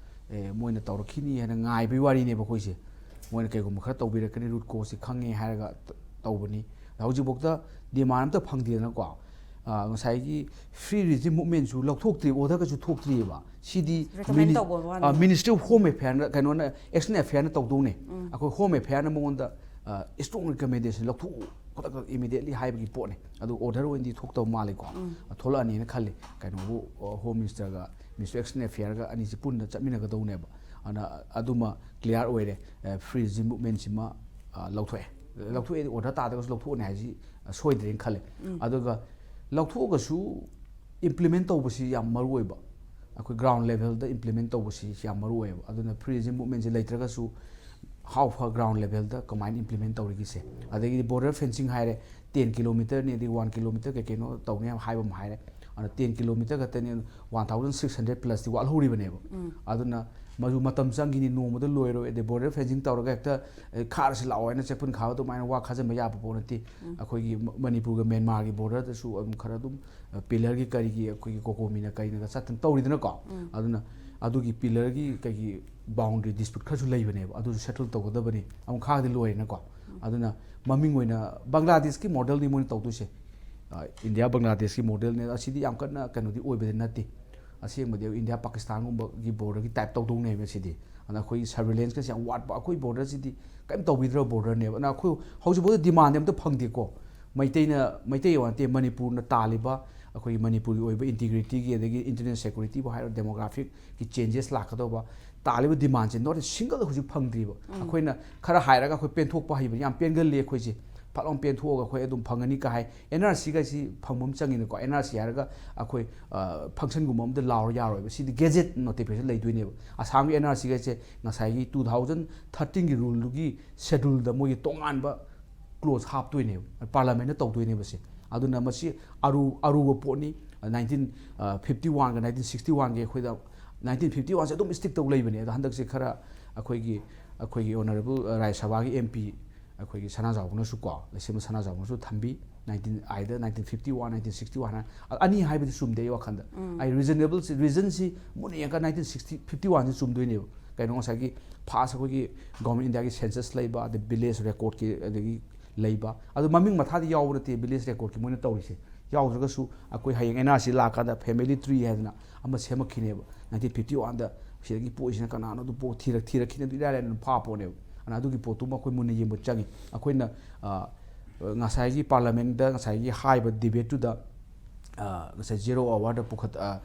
ꯑꯦ ꯃꯣꯏꯅ ꯇꯧꯔꯛꯈꯤꯅꯤ ꯍꯥꯏꯅ ꯉꯥꯏꯕꯒꯤ ꯋꯥꯔꯤꯅꯦꯕ ꯑꯩꯈꯣꯏꯁꯦ꯫ ꯃꯣꯏꯅ ꯀꯩꯒꯨꯝꯕ ꯈꯔ ꯇꯧꯕꯤꯔꯛꯀꯅꯤ, ꯔꯨꯠ ꯀꯣꯁꯁꯦ ꯈꯪꯉꯦ ꯍꯥꯏꯔꯒ ꯇ- ꯇꯧꯕꯅꯤ꯫ ꯍꯧꯖꯤꯛꯐꯥꯎꯗ ꯗꯤꯃꯥꯟ ꯑꯝꯇ ꯐꯪꯗꯦꯗꯅꯀꯣ꯫ ꯑ, ꯉꯁꯥꯏꯒꯤ ꯐ꯭ꯔꯤ ꯔꯤꯖꯤꯝ ꯃꯨꯞꯃꯦꯟꯁꯨ ꯂꯧꯊꯣꯛꯇ꯭ꯔꯤ, ꯑꯣꯔꯗꯔꯒꯁꯨ ꯊꯣꯛꯇ꯭ꯔꯤꯑꯕ꯫ ꯁꯤꯗꯤ Recommend ꯇꯧꯕ ꯋꯥꯅꯤ꯫ ꯃꯤꯅꯤꯁꯇ꯭ꯔꯤ ꯑꯣꯐ ꯍꯣꯝ ꯑꯦꯐꯤꯌꯔꯅ, ꯀꯩꯅꯣꯅ, ꯑꯦꯛꯁꯇꯔꯅꯦꯜ ꯑꯦꯐꯤꯌꯔꯅ ꯇꯧꯗꯧꯅꯦ꯫ ꯑꯩꯈꯣꯏ ꯍꯣꯝ ꯑꯦꯐꯤꯌꯔꯅ ꯃꯉꯣꯟꯗ ꯏꯁꯇ꯭ꯔꯣꯡ ꯔꯤꯀꯃꯦꯟꯗꯦꯁꯟ ꯂꯧꯊꯣꯛꯎ, ꯈꯨꯗꯛꯇ ꯏꯃꯤꯗꯤꯌꯦꯠꯂꯤ ꯍꯥꯏꯕꯒꯤ ꯄꯣꯠꯅꯦ꯫ ꯑꯗꯨ ꯑꯣꯔꯗꯔ ꯑꯣꯏꯅꯗꯤ ꯊꯣꯛꯇꯕ ꯃꯥꯜꯂꯦꯀꯣ꯫ ꯊꯣꯛꯂꯛꯑꯅꯤꯅ ꯈꯜꯂꯤ꯫ ꯀꯩꯅꯣꯕꯨ, ꯑ, ꯍꯣꯝ ꯃꯤꯅꯤꯁꯇꯔꯒ ꯃꯤꯅꯤꯁꯇꯔ ꯑꯦꯛꯁꯇꯔꯅꯦꯜ ꯑꯦꯐꯤꯌꯔꯒ ꯑꯅꯤꯁꯤ ꯄꯨꯟꯅ ꯆꯠꯃꯤꯟꯅꯒꯗꯧꯅꯦꯕ꯫ ꯑꯗꯨꯅ ꯑꯗꯨꯃ ꯀ꯭ꯂꯤꯌꯥꯔ ꯑꯣꯏꯔꯦ꯫ ꯐ꯭ꯔꯤ ꯔꯤꯖꯤꯝ ꯃꯨꯞꯃꯦꯟꯁꯤꯃ, ꯑ, ꯂꯧꯊꯣꯛꯑꯦ꯫ ꯂꯧꯊꯣꯛꯑꯦꯗꯤ ꯑꯣꯔꯗꯔ ꯇꯥꯗ꯭ꯔꯒꯁꯨ ꯂꯧꯊꯣꯛꯑꯅꯤ ꯍꯥꯏꯁꯤ, ꯑ, ꯁꯣꯏꯗ꯭ꯔꯦꯅ ꯈꯜꯂꯦ꯫ ꯑꯗꯨꯒ ꯂꯧꯊꯣꯛꯑꯒꯁꯨ ꯏꯝꯄ꯭ꯂꯤꯃꯦꯟ ꯇꯧꯕꯁꯤ ꯌꯥꯝ ꯃꯔꯨ ꯑꯣꯏꯕ꯫ ꯑꯩꯈꯣꯏ ꯒ꯭ꯔꯥꯎꯟ ꯂꯦꯚꯦꯜꯗ ꯏꯝꯄ꯭ꯂꯤꯃꯦꯟ ꯇꯧꯕꯁꯤ ꯌꯥꯝ ꯃꯔꯨ ꯑꯣꯏꯌꯦꯕ꯫ ꯑꯗꯨꯅ ꯐ꯭ꯔꯤ ꯔꯤꯖꯤꯝ ꯃꯨꯞꯃꯦꯟꯁꯦ ꯂꯩꯇ꯭ꯔꯒꯁꯨ how far ꯒ꯭ꯔꯥꯎꯟ ꯂꯦꯚꯦꯜꯗ ꯀꯃꯥꯏꯅ ꯏꯝꯄ꯭ꯂꯤꯃꯦꯟ ꯇꯧꯔꯤꯒꯦꯁꯦ꯫ ꯑꯗꯒꯤꯗꯤ ꯕꯣꯔꯗꯔ ꯐꯦꯟꯁꯤꯡ ꯍꯥꯏꯔꯦ, ꯇꯦꯟ ꯀꯤꯂꯣꯃꯤꯇꯔꯅꯤ, ꯑꯗꯩ ꯋꯥꯟ ꯀꯤꯂꯣꯃꯤꯇꯔ ꯀꯩ ꯀꯩꯅꯣ ꯇꯧꯅꯤ ꯍꯥꯏꯕ ꯑꯃ ꯍꯥꯏꯔꯦ꯫ ꯑꯗꯨꯅ ꯇꯦꯟ ꯀꯤꯂꯣꯃꯤꯇꯔ ꯈꯛꯇꯅꯤ, ꯋꯥꯟ ꯊꯥꯎꯖꯟ ꯁꯤꯛꯁ ꯍꯟꯗ꯭ꯔꯦꯗ ꯄ꯭ꯂꯁꯇꯤ ꯋꯥꯠꯍꯧꯔꯤꯕꯅꯦꯕ꯫ ꯑꯗꯨꯅ ꯃꯗꯨ ꯃꯇꯝ ꯆꯪꯈꯤꯅꯤ, ꯅꯣꯡꯃꯗ ꯂꯣꯏꯔꯣꯏ꯫ ꯑꯗꯩ ꯕꯣꯔꯗꯔ ꯐꯦꯟꯁꯤꯡ ꯇꯧꯔꯒ ꯍꯦꯛꯇ, "ꯑꯦ, ꯈꯥꯔꯁꯤ ꯂꯥꯛꯑꯣ" ꯍꯥꯏꯅ ꯆꯦꯛꯐꯨꯟ ꯈꯥꯕ ꯑꯗꯨꯃꯥꯏꯅ ꯋꯥ ꯈꯥꯖꯤꯟꯕ ꯌꯥꯕ ꯄꯣꯠ ꯅꯠꯇꯦ꯫ ꯑꯩꯈꯣꯏꯒꯤ ꯃ-, ꯃꯅꯤꯄꯨꯔꯒ ꯃ꯭ꯌꯥꯟꯃꯥꯔꯒꯤ ꯕꯣꯔꯗꯔꯗꯁꯨ ꯑꯗꯨꯝ ꯈꯔ ꯑꯗꯨꯝ, ꯑ, ꯄꯤꯂꯔꯒꯤ ꯀꯔꯤꯒꯤ ꯑꯩꯈꯣꯏꯒꯤ ꯀꯣꯀꯣꯃꯤꯅ ꯀꯔꯤꯅꯒ ꯆꯠꯇꯅ ꯇꯧꯔꯤꯗꯅꯀꯣ꯫ ꯑꯗꯨꯅ ꯑꯗꯨꯒꯤ ꯄꯤꯂꯔꯒꯤ ꯀꯩꯒꯤ ꯕꯥꯎꯟꯗꯔꯤ ꯗꯤꯁꯄ꯭ꯌꯨꯠ ꯈꯔꯁꯨ ꯂꯩꯕꯅꯦꯕ, ꯑꯗꯨꯁꯨ ꯁꯦꯇꯜ ꯇꯧꯒꯗꯕꯅꯤ꯫ ꯑꯃꯨꯛ ꯈꯥꯔꯗꯤ ꯂꯣꯏꯔꯦꯅꯀꯣ꯫ ꯑꯗꯨꯅ ꯃꯃꯤꯡ ꯑꯣꯏꯅ ꯕꯪꯒ꯭ꯂꯥꯗꯦꯁꯀꯤ ꯃꯣꯗꯦꯜꯅꯤ ꯃꯣꯏꯅ ꯇꯧꯗꯣꯏꯁꯦ꯫ ꯑ, ꯏꯟꯗꯤꯌꯥ ꯕꯪꯒ꯭ꯂꯥꯗꯦꯁꯀꯤ ꯃꯣꯗꯦꯜꯅꯦ꯫ ꯑꯁꯤꯗꯤ ꯌꯥꯝ ꯀꯟꯅ ꯀꯩꯅꯣꯗꯤ ꯑꯣꯏꯕꯗꯤ ꯅꯠꯇꯦ꯫ ꯑꯁꯦꯡꯕꯗꯤ ꯏꯟꯗꯤꯌꯥ ꯄꯥꯀꯤꯁꯇꯥꯟꯒꯨꯝꯕꯒꯤ ꯕꯣꯔꯗꯔꯒꯤ ꯇꯥꯏꯞ ꯇꯧꯗꯧꯅꯦꯕ ꯁꯤꯗꯤ꯫ ꯑꯗꯨꯅ ꯑꯩꯈꯣꯏꯒꯤ ꯁꯔꯚꯤꯂꯦꯟꯁꯀꯁꯦ ꯌꯥꯝ ꯋꯥꯠꯄ꯫ ꯑꯩꯈꯣꯏ ꯕꯣꯔꯗꯔꯁꯤꯗꯤ ꯀꯔꯤꯝ ꯇꯧꯕꯤꯗ꯭ꯔꯕ ꯕꯣꯔꯗꯔꯅꯦꯕ꯫ ꯑꯗꯨꯅ ꯑꯩꯈꯣꯏ ꯍꯧꯖꯤꯛꯐꯥꯎꯗ ꯗꯤꯃꯥꯟꯗꯤ ꯑꯝꯇ ꯐꯪꯗꯦꯀꯣ꯫ ꯃꯩꯇꯩꯅ, ꯃꯩꯇꯩ ꯋꯥ ꯅꯠꯇꯦ, ꯃꯅꯤꯄꯨꯔꯅ ꯇꯥꯜꯂꯤꯕ ꯑꯩꯈꯣꯏꯒꯤ ꯃꯅꯤꯄꯨꯔꯒꯤ ꯑꯣꯏꯕ ꯏꯟꯇꯤꯒ꯭ꯔꯤꯇꯤꯒꯤ, ꯑꯗꯒꯤ ꯏꯟꯇꯔꯅꯦꯁꯅꯦꯜ ꯁꯦꯀ꯭ꯌꯨꯔꯤꯇꯤꯕꯨ ꯍꯥꯏꯔꯣ, ꯗꯦꯃꯣꯒ꯭ꯔꯥꯐꯤꯛꯀꯤ ꯆꯦꯟꯖꯦꯁ ꯂꯥꯛꯀꯗꯧꯕ, ꯇꯥꯜꯂꯤꯕ ꯗꯤꯃꯥꯟꯁꯦ not a single ꯍꯧꯖꯤꯛ ꯐꯪꯗ꯭ꯔꯤꯕ꯫ ꯑꯩꯈꯣꯏꯅ ꯈꯔ ꯍꯥꯏꯔꯒ ꯑꯩꯈꯣꯏ ꯄꯦꯟꯊꯣꯛꯄ ꯍꯩꯕꯅꯤ, ꯌꯥꯝ ꯄꯦꯟꯒꯜꯂꯤ ꯑꯩꯈꯣꯏꯁꯦ꯫ ꯐꯠ ꯂꯥꯎꯅ ꯄꯦꯟꯊꯣꯛꯑꯒ ꯑꯩꯈꯣꯏ ꯑꯗꯨꯝ ꯐꯪꯒꯅꯤ ꯀ ꯍꯥꯏ꯫ ꯑꯦꯟ ꯑꯥꯔ ꯁꯤꯒꯁꯤ ꯐꯪꯕ ꯑꯃ ꯆꯪꯉꯤꯅꯀꯣ꯫ ꯑꯦꯟ ꯑꯥꯔ ꯁꯤ ꯍꯥꯏꯔꯒ ꯑꯩꯈꯣꯏ, ꯑ, ꯐꯪꯁꯟꯒꯨꯝꯕ ꯑꯃꯗ ꯂꯥꯎꯔ ꯌꯥꯔꯣꯏꯕ꯫ ꯁꯤꯗꯤ ꯒꯦꯖꯦꯠ ꯅꯣꯇꯤꯐꯤꯀꯦꯁꯟ ꯂꯩꯗꯣꯏꯅꯦꯕ꯫ ꯑꯁꯥꯝꯒꯤ ꯑꯦꯟ ꯑꯥꯔ ꯁꯤꯒꯁꯦ ꯉꯁꯥꯏꯒꯤ ꯇꯨ ꯊꯥꯎꯖꯟ ꯊꯥꯔꯇꯤꯟꯒꯤ ꯔꯨꯜꯗꯨꯒꯤ ꯁꯦꯗꯨꯜꯗ ꯃꯣꯏꯒꯤ ꯇꯣꯉꯥꯟꯕ ꯀ꯭ꯂꯣꯖ ꯍꯥꯞꯇꯣꯏꯅꯦꯕ, ꯄꯥꯔꯂꯥꯃꯦꯟꯅ ꯇꯧꯗꯣꯏꯅꯦꯕ ꯁꯦ꯫ ꯑꯗꯨꯅ ꯃꯁꯤ ꯑꯔꯨ-, ꯑꯔꯨꯕ ꯄꯣꯠꯅꯤ꯫ ꯅꯥꯏꯟꯇꯤꯟ ꯐꯤꯐꯇꯤ ꯋꯥꯟꯒ ꯅꯥꯏꯟꯇꯤꯟ ꯁꯤꯛꯁꯇꯤ ꯋꯥꯟꯒꯤ ꯑꯩꯈꯣꯏꯗ, ꯅꯥꯏꯟꯇꯤꯟ ꯐꯤꯐꯇꯤ ꯋꯥꯟꯁꯦ ꯑꯗꯨꯝ ꯁ꯭ꯇꯤꯛ ꯇꯧ ꯂꯩꯕꯅꯦ꯫ ꯑꯗꯣ ꯍꯟꯗꯛꯁꯦ ꯈꯔ ꯑꯩꯈꯣꯏꯒꯤ, ꯑꯩꯈꯣꯏꯒꯤ ꯑꯣꯅꯔꯦꯕꯜ ꯔꯥꯖ꯭ꯌ ꯁꯚꯥꯒꯤ ꯑꯦꯝ ꯄꯤ ꯑꯩꯈꯣꯏꯒꯤ ꯁꯅꯥꯖꯥꯎꯕꯅꯁꯨ ꯀꯣ, ꯂꯩꯁꯦꯝꯕ ꯁꯅꯥꯖꯥꯎꯕꯅꯁꯨ ꯊꯝꯕꯤ, ꯅꯥꯏꯟꯇꯤꯟ ꯑꯥꯏꯗ nineteen fifty one, nineteen sixty one ꯍꯥꯏꯅ꯫ ꯑ-, ꯑꯅꯤ ꯍꯥꯏꯕꯗꯤ ꯆꯨꯝꯗꯦ ꯑꯩ ꯋꯥꯈꯜꯗ꯫ ꯑꯩ ꯔꯤꯖꯅꯦꯕꯜꯁꯤ, ꯔꯤꯖꯟꯁꯤ ꯃꯨꯟꯅ ꯌꯦꯡꯉꯒ ꯅꯥꯏꯟꯇꯤꯟ ꯁꯤꯛꯁꯇꯤ, ꯐꯤꯐꯇꯤ ꯋꯥꯟꯁꯤ ꯆꯨꯝꯗꯣꯏꯅꯦꯕ꯫ ꯀꯩꯅꯣ, ꯉꯁꯥꯏꯒꯤ ꯐꯥꯔꯁ ꯑꯩꯈꯣꯏꯒꯤ ꯒꯣꯔꯃꯦꯟ ꯏꯟꯗꯤꯌꯥꯒꯤ ꯁꯦꯟꯁꯁ ꯂꯩꯕ, ꯑꯗꯩ ꯚꯤꯂꯦꯖ ꯔꯦꯀꯣꯔꯠꯀꯤ, ꯑꯗꯒꯤ ꯂꯩꯕ, ꯑꯗꯨ ꯃꯃꯤꯡ ꯃꯊꯥꯗꯤ ꯌꯥꯎꯕ ꯅꯠꯇꯦ ꯚꯤꯂꯦꯖ ꯔꯦꯀꯣꯔꯠꯀꯤ ꯃꯣꯏꯅ ꯇꯧꯔꯤꯁꯦ꯫ ꯌꯥꯎꯗ꯭ꯔꯒꯁꯨ ꯑꯩꯈꯣꯏ ꯍꯌꯦꯡ and R C ꯂꯥꯛꯀꯥꯟꯗ family tree ꯍꯥꯏꯗꯅ ꯑꯃ ꯁꯦꯝꯃꯛꯈꯤꯅꯦꯕ꯫ ꯅꯥꯏꯟꯇꯤꯟ ꯐꯤꯐꯇꯤ ꯋꯥꯟꯗ ꯁꯤꯗꯒꯤ ꯄꯣꯛꯏꯁꯤꯅ ꯀꯅꯥꯅꯣ ꯑꯗꯨ ꯄꯣꯛ-, ꯊꯤꯔꯛ-, ꯊꯤꯔꯛꯈꯤꯅꯦ, ꯑꯗꯨ ꯏꯔꯥꯏ ꯂꯥꯏꯅ ꯑꯗꯨꯝ ꯐꯥ ꯄꯣꯠꯅꯦꯕ꯫ ꯑꯗꯨꯅ ꯑꯗꯨꯒꯤ ꯄꯣꯠꯇꯨꯃ ꯑꯩꯈꯣꯏ ꯃꯨꯟꯅ ꯌꯦꯡꯕ ꯆꯪꯉꯤ꯫ ꯑꯩꯈꯣꯏꯅ, ꯑ, ꯉꯁꯥꯏꯒꯤ ꯄꯥꯔꯂꯥꯃꯦꯟꯗ ꯉꯁꯥꯏꯒꯤ ꯍꯥꯏꯕ ꯗꯤꯕꯦꯠꯇꯨꯗ, ꯑ, ꯉꯁꯥꯏ ꯖꯦꯔꯣ ꯑꯋꯥꯔꯗ ꯄꯨꯈꯠ-, ꯑ,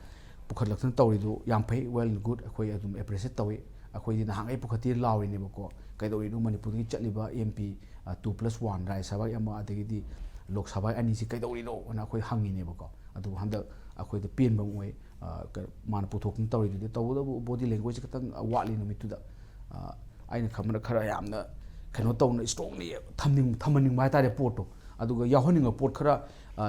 ꯄꯨꯈꯠꯂꯛꯇꯅ ꯇꯧꯔꯤꯗꯨ ꯌꯥꯝ ꯐꯩ, well and good, ꯑꯩꯈꯣꯏ ꯑꯗꯨꯝ ꯑꯦꯄ꯭ꯔꯤꯁꯤꯌꯦꯠ ꯇꯧꯏ꯫ ꯑꯩꯈꯣꯏꯗꯤ ꯅꯍꯥꯟꯈꯩ ꯄꯨꯈꯠꯇꯦ ꯂꯥꯎꯔꯤꯅꯦꯕꯀꯣ꯫ ꯀꯩꯗꯧꯔꯤꯅꯣ ꯃꯅꯤꯄꯨꯔꯗꯒꯤ ꯆꯠꯂꯤꯕ ꯑꯦꯝ ꯄꯤ, ꯑ, ꯇꯨ ꯄ꯭ꯂꯁ ꯋꯥꯟ, ꯔꯥꯖ꯭ꯌ ꯁꯚꯥꯒꯤ ꯑꯃ, ꯑꯗꯒꯤꯗꯤ ꯂꯣꯛ ꯁꯚꯥꯒꯤ ꯑꯅꯤꯁꯤ ꯀꯩꯗꯧꯔꯤꯅꯣ ꯑꯅ ꯑꯩꯈꯣꯏ ꯍꯪꯉꯤꯅꯦꯕꯀꯣ꯫ ꯑꯗꯨꯕꯨ ꯍꯟꯗꯛ ꯑꯩꯈꯣꯏꯗ ꯄꯦꯟꯕ ꯑꯃ ꯑꯣꯏ꯫ ꯑ, ꯀ-, ꯃꯥꯅ ꯄꯨꯊꯣꯛꯇꯅ ꯇꯧꯔꯤꯗꯨꯗꯤ꯫ ꯇꯧꯕꯇꯕꯨ ꯕꯣꯗꯤ ꯂꯦꯡꯒ꯭ꯋꯦꯖꯁꯦ ꯈꯤꯇꯪ ꯋꯥꯠꯂꯤ ꯅꯨꯃꯤꯠꯇꯨꯗ꯫ ꯑ, ꯑꯩꯅ ꯈꯟꯕꯗ ꯈꯔ ꯌꯥꯝꯅ ꯀꯩꯅꯣ ꯇꯧꯅ, ꯏꯁꯇ꯭ꯔꯣꯡꯂꯤ ꯊꯝꯅꯤꯡ-, ꯊꯝꯍꯟꯅꯤꯡꯕ ꯍꯥꯏꯇꯥꯔꯦ ꯄꯣꯠꯇꯣ꯫ ꯑꯗꯨꯒ ꯌꯥꯎꯍꯟꯅꯤꯡꯕ ꯄꯣꯠ ꯈꯔ,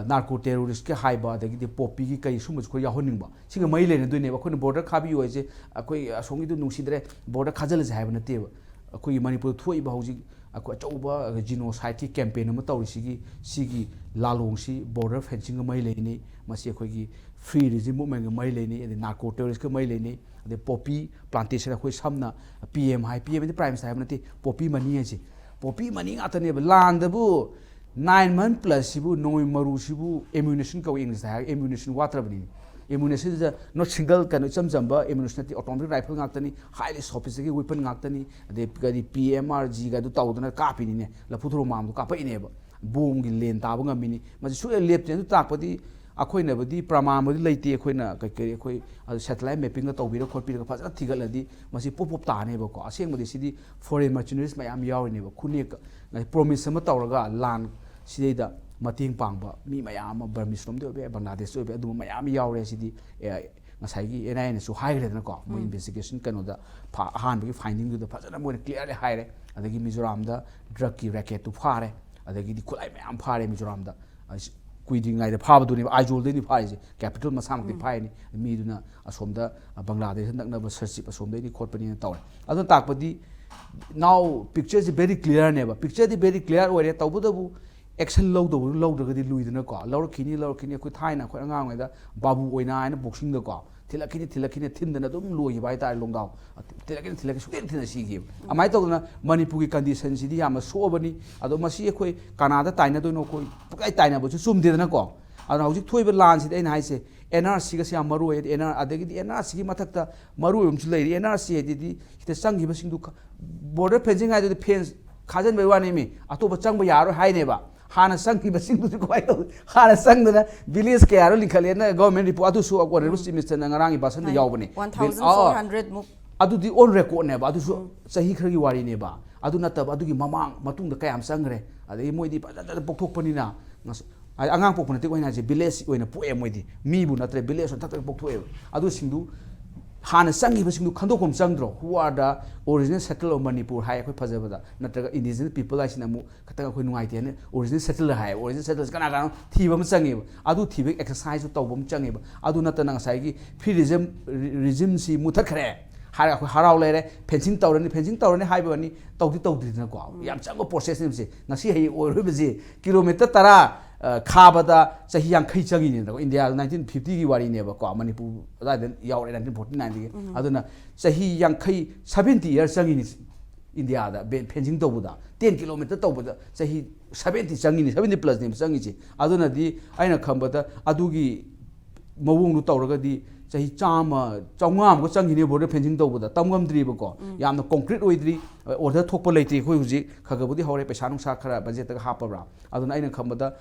ꯅꯥꯔꯀꯣ ꯇꯦꯔꯣꯔꯤꯁꯀꯤ ꯍꯥꯏꯕ, ꯑꯗꯒꯤꯗꯤ ꯄꯣꯄꯤꯒꯤ ꯀꯩ, ꯁꯨꯝꯕꯁꯨ ꯈꯔ ꯌꯥꯎꯍꯟꯅꯤꯡꯕ, ꯁꯤꯒ ꯃꯔꯤ ꯂꯩꯅꯗꯣꯏꯅꯦꯕ꯫ ꯑꯩꯈꯣꯏꯅ ꯕꯣꯔꯗꯔ ꯈꯥꯕꯤꯌꯨ ꯍꯥꯏꯁꯦ, ꯑꯩꯈꯣꯏ ꯑꯁꯣꯝꯒꯤꯗꯨ ꯅꯨꯡꯁꯤꯗ꯭ꯔꯦ, ꯕꯣꯔꯗꯔ ꯈꯥꯖꯤꯜꯂꯁꯦ ꯍꯥꯏꯕ ꯅꯠꯇꯦꯕ꯫ ꯑꯩꯈꯣꯏꯒꯤ ꯃꯅꯤꯄꯨꯔꯗ ꯊꯣꯛꯏꯕ ꯍꯧꯖꯤꯛ ꯑꯩꯈꯣꯏ ꯑꯆꯧꯕ ꯖꯤꯅꯣꯁꯥꯏꯠꯀꯤ ꯀꯦꯝꯄꯦꯟ ꯑꯃ ꯇꯧꯔꯤꯁꯤꯒꯤ, ꯁꯤꯒꯤ ꯂꯥꯂꯣꯡꯁꯤ ꯕꯣꯔꯗꯔ ꯐꯦꯟꯁꯤꯡꯒ ꯃꯔꯤ ꯂꯩꯅꯩ, ꯃꯁꯤ ꯑꯩꯈꯣꯏꯒꯤ ꯐ꯭ꯔꯤ ꯔꯤꯖꯤꯝ ꯃꯨꯞꯃꯦꯟꯒ ꯃꯔꯤ ꯂꯩꯅꯩ, ꯑꯗꯩ ꯅꯥꯔꯀꯣ ꯇꯦꯔꯣꯔꯤꯁꯀ ꯃꯔꯤ ꯂꯩꯅꯩ, ꯑꯗꯩ ꯄꯣꯄꯤ ꯄ꯭ꯂꯥꯟꯇꯦꯁꯟ, ꯑꯩꯈꯣꯏ ꯁꯝꯅ ꯄꯤ ꯑꯦꯝ ꯍꯥꯏ, ꯄꯤ ꯑꯦꯝ ꯍꯥꯏꯗꯤ ꯄ꯭ꯔꯥꯏꯝ ꯃꯤꯅꯤꯁꯇꯔ ꯍꯥꯏꯕ ꯅꯠꯇꯦ, ꯄꯣꯄꯤ ꯃꯅꯤ ꯍꯥꯏꯁꯦ, ꯄꯣꯄꯤ ꯃꯅꯤ ꯉꯥꯛꯇꯅꯦꯕ꯫ ꯂꯥꯟꯗꯕꯨ ꯅꯥꯏꯟ ꯃꯟ ꯄ꯭ꯂꯁꯁꯤꯕꯨ, ꯅꯣꯡꯃꯩ ꯃꯔꯨꯁꯤꯕꯨ ꯑꯦꯃ꯭ꯌꯨꯅꯤꯁꯟ ꯀꯧꯏ ꯏꯪꯂꯤꯁꯇ ꯍꯥꯏꯔꯒ, ꯑꯦꯃ꯭ꯌꯨꯅꯤꯁꯟ ꯋꯥꯠꯇ꯭ꯔꯕꯅꯤꯅꯦ꯫ ꯑꯦꯃ꯭ꯌꯨꯅꯤꯁꯟꯁꯤꯗ ꯅꯣꯠ ꯁꯤꯡꯒꯜ ꯀꯩꯅꯣ, ꯏꯆꯝ ꯆꯝꯕ ꯑꯦꯃ꯭ꯌꯨꯅꯤꯁꯟ ꯅꯠꯇꯦ, ꯑꯣꯇꯣꯃꯦꯇꯤꯛ ꯔꯥꯏꯐꯜ ꯉꯥꯛꯇꯅꯤ, ꯍꯥꯏꯂꯤ ꯁꯣꯐꯤꯁꯇꯤꯀꯦꯇꯦꯗ ꯋꯦꯄꯟ ꯉꯥꯛꯇꯅꯤ, ꯑꯗꯩ ꯀꯔꯤ ꯄꯤ ꯑꯦꯝ ꯑꯥꯔ ꯖꯤꯒ ꯑꯗꯨ ꯇꯧꯗꯅ ꯀꯥꯞꯄꯤꯅꯤꯅꯦ, ꯂꯐꯨ ꯊꯔꯣ ꯃꯥꯟꯕꯗꯣ ꯀꯥꯞꯄꯛꯏꯅꯦꯕ, ꯕꯣꯝꯒꯤ ꯂꯦꯟ ꯇꯥꯕ ꯉꯝꯃꯤꯅꯤ꯫ ꯃꯁꯤ ꯁꯨꯛꯂꯦꯞ ꯂꯦꯞꯇꯦ꯫ ꯑꯗꯨ ꯇꯥꯛꯄꯗꯤ ꯑꯩꯈꯣꯏꯅꯕꯨꯗꯤ ꯄ꯭ꯔꯃꯥꯟꯕꯨꯗꯤ ꯂꯩꯇꯦ, ꯑꯩꯈꯣꯏꯅ ꯀꯩ ꯀꯩ ꯑꯩꯈꯣꯏ ꯑꯗꯨ ꯁꯦꯇꯦꯂꯥꯏꯠ ꯃꯦꯞꯄꯤꯡꯒ ꯇꯧꯕꯤꯔ ꯈꯣꯠꯄꯤꯔꯒ ꯐꯖꯅ ꯊꯤꯒꯠꯂꯗꯤ ꯃꯁꯤ ꯄꯣꯞ ꯄꯣꯞ ꯇꯥꯅꯦꯕꯀꯣ꯫ ꯑꯁꯦꯡꯕꯗꯤ ꯁꯤꯗꯤ ꯐꯣꯔꯦꯟ ꯃꯔꯆꯤꯅꯔꯤꯁ ꯃꯌꯥꯝ ꯌꯥꯎꯔꯤꯅꯦꯕ, ꯈꯨꯅꯦꯛ ꯄ꯭ꯔꯣꯃꯤꯁ ꯑꯃ ꯇꯧꯔꯒ ꯂꯥꯟ ꯁꯤꯗꯩꯗ ꯃꯇꯦꯡ ꯄꯥꯡꯕ ꯃꯤ ꯃꯌꯥꯝ ꯑꯃ, ꯕꯔꯃꯤꯁ ꯂꯣꯝꯗ ꯑꯣꯏꯕ ꯌꯥꯏ, ꯕꯪꯒ꯭ꯂꯥꯗꯦꯁꯇ ꯑꯣꯏꯕ ꯌꯥꯏ, ꯑꯗꯨꯝꯕ ꯃꯌꯥꯝ ꯌꯥꯎꯔꯦ꯫ ꯁꯤꯗꯤ ꯑꯦ, ꯉꯁꯥꯏꯒꯤ ꯑꯦꯟ ꯑꯥꯏ ꯑꯦꯅꯁꯨ ꯍꯥꯏꯈ꯭ꯔꯦꯗꯅꯀꯣ, ꯃꯣꯏ ꯏꯟꯚꯦꯁꯇꯤꯒꯦꯁꯟ ꯀꯩꯅꯣꯗ ꯐ-, ꯑꯍꯥꯟꯕꯒꯤ ꯐꯥꯏꯟꯗꯤꯡꯗꯨꯗ ꯐꯖꯅ ꯃꯣꯏꯅ ꯀ꯭ꯂꯤꯌꯥꯔꯂꯤ ꯍꯥꯏꯔꯦ꯫ ꯑꯗꯒꯤ ꯃꯤꯖꯣꯔꯥꯝꯗ ꯗ꯭ꯔꯒꯀꯤ ꯔꯦꯀꯦꯠꯇꯨ ꯐꯥꯔꯦ, ꯑꯗꯒꯤꯗꯤ ꯈꯨꯠꯂꯥꯏ ꯃꯌꯥꯝ ꯐꯥꯔꯦ ꯃꯤꯖꯣꯔꯥꯝꯗ꯫ ꯑ, ꯁꯤ-, ꯀꯨꯏꯗ꯭ꯔꯤꯉꯩꯗ ꯐꯥꯕꯗꯨꯅꯦꯕ, ꯑꯥꯏꯖꯣꯜꯗꯩꯅꯤ ꯐꯥꯔꯤꯁꯦ, ꯀꯦꯄꯤꯇꯦꯜ ꯃꯁꯥꯃꯛꯇꯤ ꯐꯥꯏꯅꯤ꯫ ꯃꯤꯗꯨꯅ ꯑꯁꯣꯝꯗ, ꯑ, ꯕꯪꯒ꯭ꯂꯥꯗꯦꯁ ꯅꯛꯅꯕ ꯁꯔꯆꯤꯞ ꯑꯁꯣꯝꯗꯩꯅꯤ ꯈꯣꯠꯄꯅꯤꯅ ꯇꯧꯔꯦ꯫ ꯑꯗꯨꯅ ꯇꯥꯛꯄꯗꯤ now picture ꯁꯤ very clear ꯅꯦꯕ꯫ Picture ꯗꯤ very clear ꯑꯣꯏꯔꯦ, ꯇꯧꯕꯇꯕꯨ ꯑꯦꯛꯁꯟ ꯂꯧꯗꯧꯕꯗꯨ ꯂꯧꯗ꯭ꯔꯒꯗꯤ ꯂꯨꯏꯗꯅꯀꯣ꯫ ꯂꯧꯔꯛꯈꯤꯅꯤ, ꯂꯧꯔꯛꯈꯤꯅꯤ꯫ ꯑꯩꯈꯣꯏ ꯊꯥꯏꯅ ꯑꯩꯈꯣꯏ ꯑꯉꯥꯡ ꯑꯣꯏꯉꯩꯗ ꯕꯥꯕꯨ ꯑꯣꯏꯅꯥ ꯍꯥꯏꯅ ꯕꯣꯛꯁꯤꯡꯗꯀꯣ, ꯊꯤꯜꯂꯛꯈꯤꯅꯤ, ꯊꯤꯜꯂꯛꯈꯤꯅꯤ, ꯊꯤꯟꯗꯅ ꯑꯗꯨꯝ ꯂꯣꯏꯈꯤꯕ ꯍꯥꯏꯇꯥꯔꯦ ꯂꯣꯡꯗꯥꯎ꯫ ꯊꯤꯜꯂꯛꯈꯤꯅꯤ, ꯊꯤꯜꯂꯛꯈꯤꯅꯤ, ꯁꯨꯛꯊꯤꯟ ꯊꯤꯟꯅ ꯁꯤꯈꯤꯕ꯫ ꯑꯗꯨꯃꯥꯏꯅ ꯇꯧꯗꯅ ꯃꯅꯤꯄꯨꯔꯒꯤ ꯀꯟꯗꯤꯁꯟꯁꯤꯗꯤ ꯌꯥꯝꯅ ꯁꯣꯛꯑꯕꯅꯤ꯫ ꯑꯗꯣ ꯃꯁꯤ ꯑꯩꯈꯣꯏ ꯀꯅꯥꯗ ꯇꯥꯏꯅꯗꯣꯏꯅꯣ? ꯑꯩꯈꯣꯏ ꯄꯨꯡꯇꯥꯏ ꯇꯥꯏꯅꯕꯁꯨ ꯆꯨꯝꯗꯦꯗꯅꯀꯣ꯫ ꯑꯗꯨꯅ ꯍꯧꯖꯤꯛ ꯊꯣꯛꯏꯕ ꯂꯥꯟꯁꯤꯗꯤ ꯑꯩꯅ ꯍꯥꯏꯁꯦ, ꯑꯦꯟ ꯑꯥꯔ ꯁꯤꯒꯁꯦ ꯌꯥꯝ ꯃꯔꯨ ꯑꯣꯏ꯫ ꯑꯦꯟ ꯑꯥꯔ, ꯑꯗꯒꯤꯗꯤ ꯑꯦꯟ ꯑꯥꯔ ꯁꯤꯒꯤ ꯃꯊꯛꯇ ꯃꯔꯨ ꯑꯣꯏꯕ ꯑꯃꯁꯨ ꯂꯩꯔꯤ꯫ ꯑꯦꯟ ꯑꯥꯔ ꯁꯤ ꯍꯥꯏꯗꯨꯗꯤ ꯁꯤꯗ ꯆꯪꯈꯤꯕꯁꯤꯡꯗꯨ ꯈ-, ꯕꯣꯔꯗꯔ ꯐꯦꯟꯁꯤꯡ ꯍꯥꯏꯗꯨꯗꯤ ꯐꯦꯟꯁ ꯈꯥꯖꯤꯟꯕꯩ ꯋꯥꯅꯤ ꯃꯤ, ꯑꯇꯣꯞꯄ ꯆꯪꯕ ꯌꯥꯔꯣꯏ ꯍꯥꯏꯅꯦꯕ꯫ ꯍꯥꯟꯅ ꯆꯪꯈꯤꯕꯁꯤꯡꯗꯨꯁꯨ ꯀꯃꯥꯏꯅ ꯇꯧ-, ꯍꯥꯟꯅ ꯆꯪꯗꯅ ꯚꯤꯂꯦꯖ ꯀꯌꯥꯅꯣ ꯂꯤꯡꯈꯠꯂꯦꯅ ꯒꯚꯔꯟꯃꯦꯟ ꯔꯤꯄꯣꯔꯠ, ꯑꯗꯨꯁꯨ ꯑꯣꯅꯔꯦꯕꯜ ꯆꯤꯐ ꯃꯤꯅꯤꯁꯇꯔꯅ ꯉꯔꯥꯡꯒꯤ ꯚꯥꯁꯟꯗ ꯌꯥꯎꯕꯅꯦ꯫ ꯋꯥꯟ ꯊꯥꯎꯖꯟ ꯐꯣꯔ ꯍꯟꯗ꯭ꯔꯦꯗ ꯃꯨꯛ꯫ ꯑꯗꯨꯗꯤ ꯑꯣꯟ ꯔꯦꯀꯣꯔꯗꯅꯦꯕ, ꯑꯗꯨꯁꯨ ꯆꯍꯤ ꯈꯔꯒꯤ ꯋꯥꯔꯤꯅꯦꯕ꯫ ꯑꯗꯨ ꯅꯠꯇꯕ ꯑꯗꯨꯒꯤ ꯃꯃꯥꯡ ꯃꯇꯨꯡꯗ ꯀꯌꯥꯝ ꯆꯪꯈ꯭ꯔꯦ? ꯑꯗꯒꯤ ꯃꯣꯏꯗꯤ ꯐꯖꯅ ꯄꯣꯛꯊꯣꯛꯄꯅꯤꯅ, ꯉꯁ-, ꯑꯉꯥꯡ ꯄꯣꯛꯄ ꯅꯠꯇꯦ ꯑꯩꯅ ꯍꯥꯏꯁꯦ, ꯚꯤꯂꯦꯖ ꯑꯣꯏꯅ ꯄꯣꯛꯑꯦ ꯃꯣꯏꯗꯤ, ꯃꯤꯕꯨ ꯅꯠꯇ꯭ꯔꯦ, ꯚꯤꯂꯦꯖ ꯑꯣꯏꯅ ꯊꯛꯇꯛ ꯄꯣꯛꯊꯣꯛꯑꯦꯕ꯫ ꯑꯗꯨꯁꯤꯡꯗꯨ ꯍꯥꯟꯅ ꯆꯪꯈꯤꯕꯁꯤꯡꯗꯨ ꯈꯟꯗꯣꯛꯄ ꯑꯃ ꯆꯪꯗ꯭ꯔꯣ? Who are the original settler of Manipur ꯍꯥꯏ ꯑꯩꯈꯣꯏ ꯐꯖꯕꯗ, ꯅꯠꯇ꯭ꯔꯒ indigenous people ꯍꯥꯏꯁꯤꯅ ꯑꯃꯨꯛ ꯈꯤꯇꯪ ꯑꯩꯈꯣꯏ ꯅꯨꯡꯉꯥꯏꯇꯦ ꯍꯥꯏꯅ original settler ꯍꯥꯏ꯫ Original settler ꯀꯅꯥ ꯀꯅꯥꯅꯣ ꯊꯤꯕ ꯑꯃ ꯆꯪꯉꯦꯕ꯫ ꯑꯗꯨ ꯊꯤꯕꯒꯤ exercise ꯇꯧꯕ ꯑꯃ ꯆꯪꯉꯦꯕ꯫ ꯑꯗꯨ ꯅꯠꯇꯅ ꯉꯁꯥꯏꯒꯤ free regime, regimeꯁꯤ ꯃꯨꯊꯠꯈ꯭ꯔꯦ ꯍꯥꯏꯔꯒ ꯑꯩꯈꯣꯏ ꯍꯔꯥꯎ ꯂꯩꯔꯦ, fencing ꯇꯧꯔꯅꯤ, fencing ꯇꯧꯔꯅꯤ ꯍꯥꯏꯕ ꯋꯥꯅꯤ, ꯇꯧꯗꯤ ꯇꯧꯗ꯭ꯔꯤꯗꯅꯀꯣ꯫ ꯌꯥꯝ ꯆꯪꯕ processꯅꯦꯕꯁꯦ꯫ ꯉꯁꯤ ꯍꯌꯦꯡ ꯑꯣꯏꯔꯣꯏꯕꯁꯦ꯫ Kilometre ꯇꯔꯥ, ꯑ, ꯈꯥꯕꯗ ꯆꯍꯤ ꯌꯥꯡꯈꯩ ꯆꯪꯉꯤꯅꯦꯕꯀꯣ꯫ India nineteen fiftyꯒꯤ ꯋꯥꯔꯤꯅꯦꯕꯀꯣ, ꯃꯅꯤꯄꯨꯔ ꯑꯗꯨꯋꯥꯏꯗ ꯌꯥꯎꯔꯦ, nineteen forty nineꯗꯒꯤ꯫ ꯑꯗꯨꯅ ꯆꯍꯤ ꯌꯥꯡꯈꯩ, seventy years ꯆꯪꯉꯤꯅꯤ Indiaꯗ ꯕꯦ-, fencing ꯇꯧꯕꯗ, ten kilometre ꯇꯧꯕꯗ ꯆꯍꯤ seventy ꯆꯪꯉꯤꯅꯤ, seventy plusꯅꯦꯕ ꯆꯪꯉꯤꯁꯦ꯫ ꯑꯗꯨꯅꯗꯤ ꯑꯩꯅ ꯈꯟꯕꯗ ꯑꯗꯨꯒꯤ ꯃꯑꯣꯡꯗꯨ ꯇꯧꯔꯒꯗꯤ ꯆꯍꯤ ꯆꯥꯝꯃ, ꯆꯥꯝꯃꯉꯥ ꯑꯃꯒ ꯆꯪꯈꯤꯅꯦ border fencing ꯇꯧꯕꯗ꯫ ꯇꯝ ꯉꯝꯗ꯭ꯔꯤꯕꯀꯣ꯫ ꯌꯥꯝꯅ concrete ꯑꯣꯏꯗ꯭ꯔꯤ, order ꯊꯣꯛꯄ ꯂꯩꯇ꯭ꯔꯤ꯫ ꯑꯩꯈꯣꯏ ꯍꯧꯖꯤꯛ ꯈꯔ ꯈꯔꯕꯨꯗꯤ ꯍꯧꯔꯦ, ꯄꯩꯁꯥ ꯅꯨꯡꯁꯥ ꯈꯔ budgetꯇꯒ ꯍꯥꯞꯄꯕ꯭ꯔꯥ꯫ ꯑꯗꯨꯅ ꯑꯩꯅ ꯈꯟꯕꯗ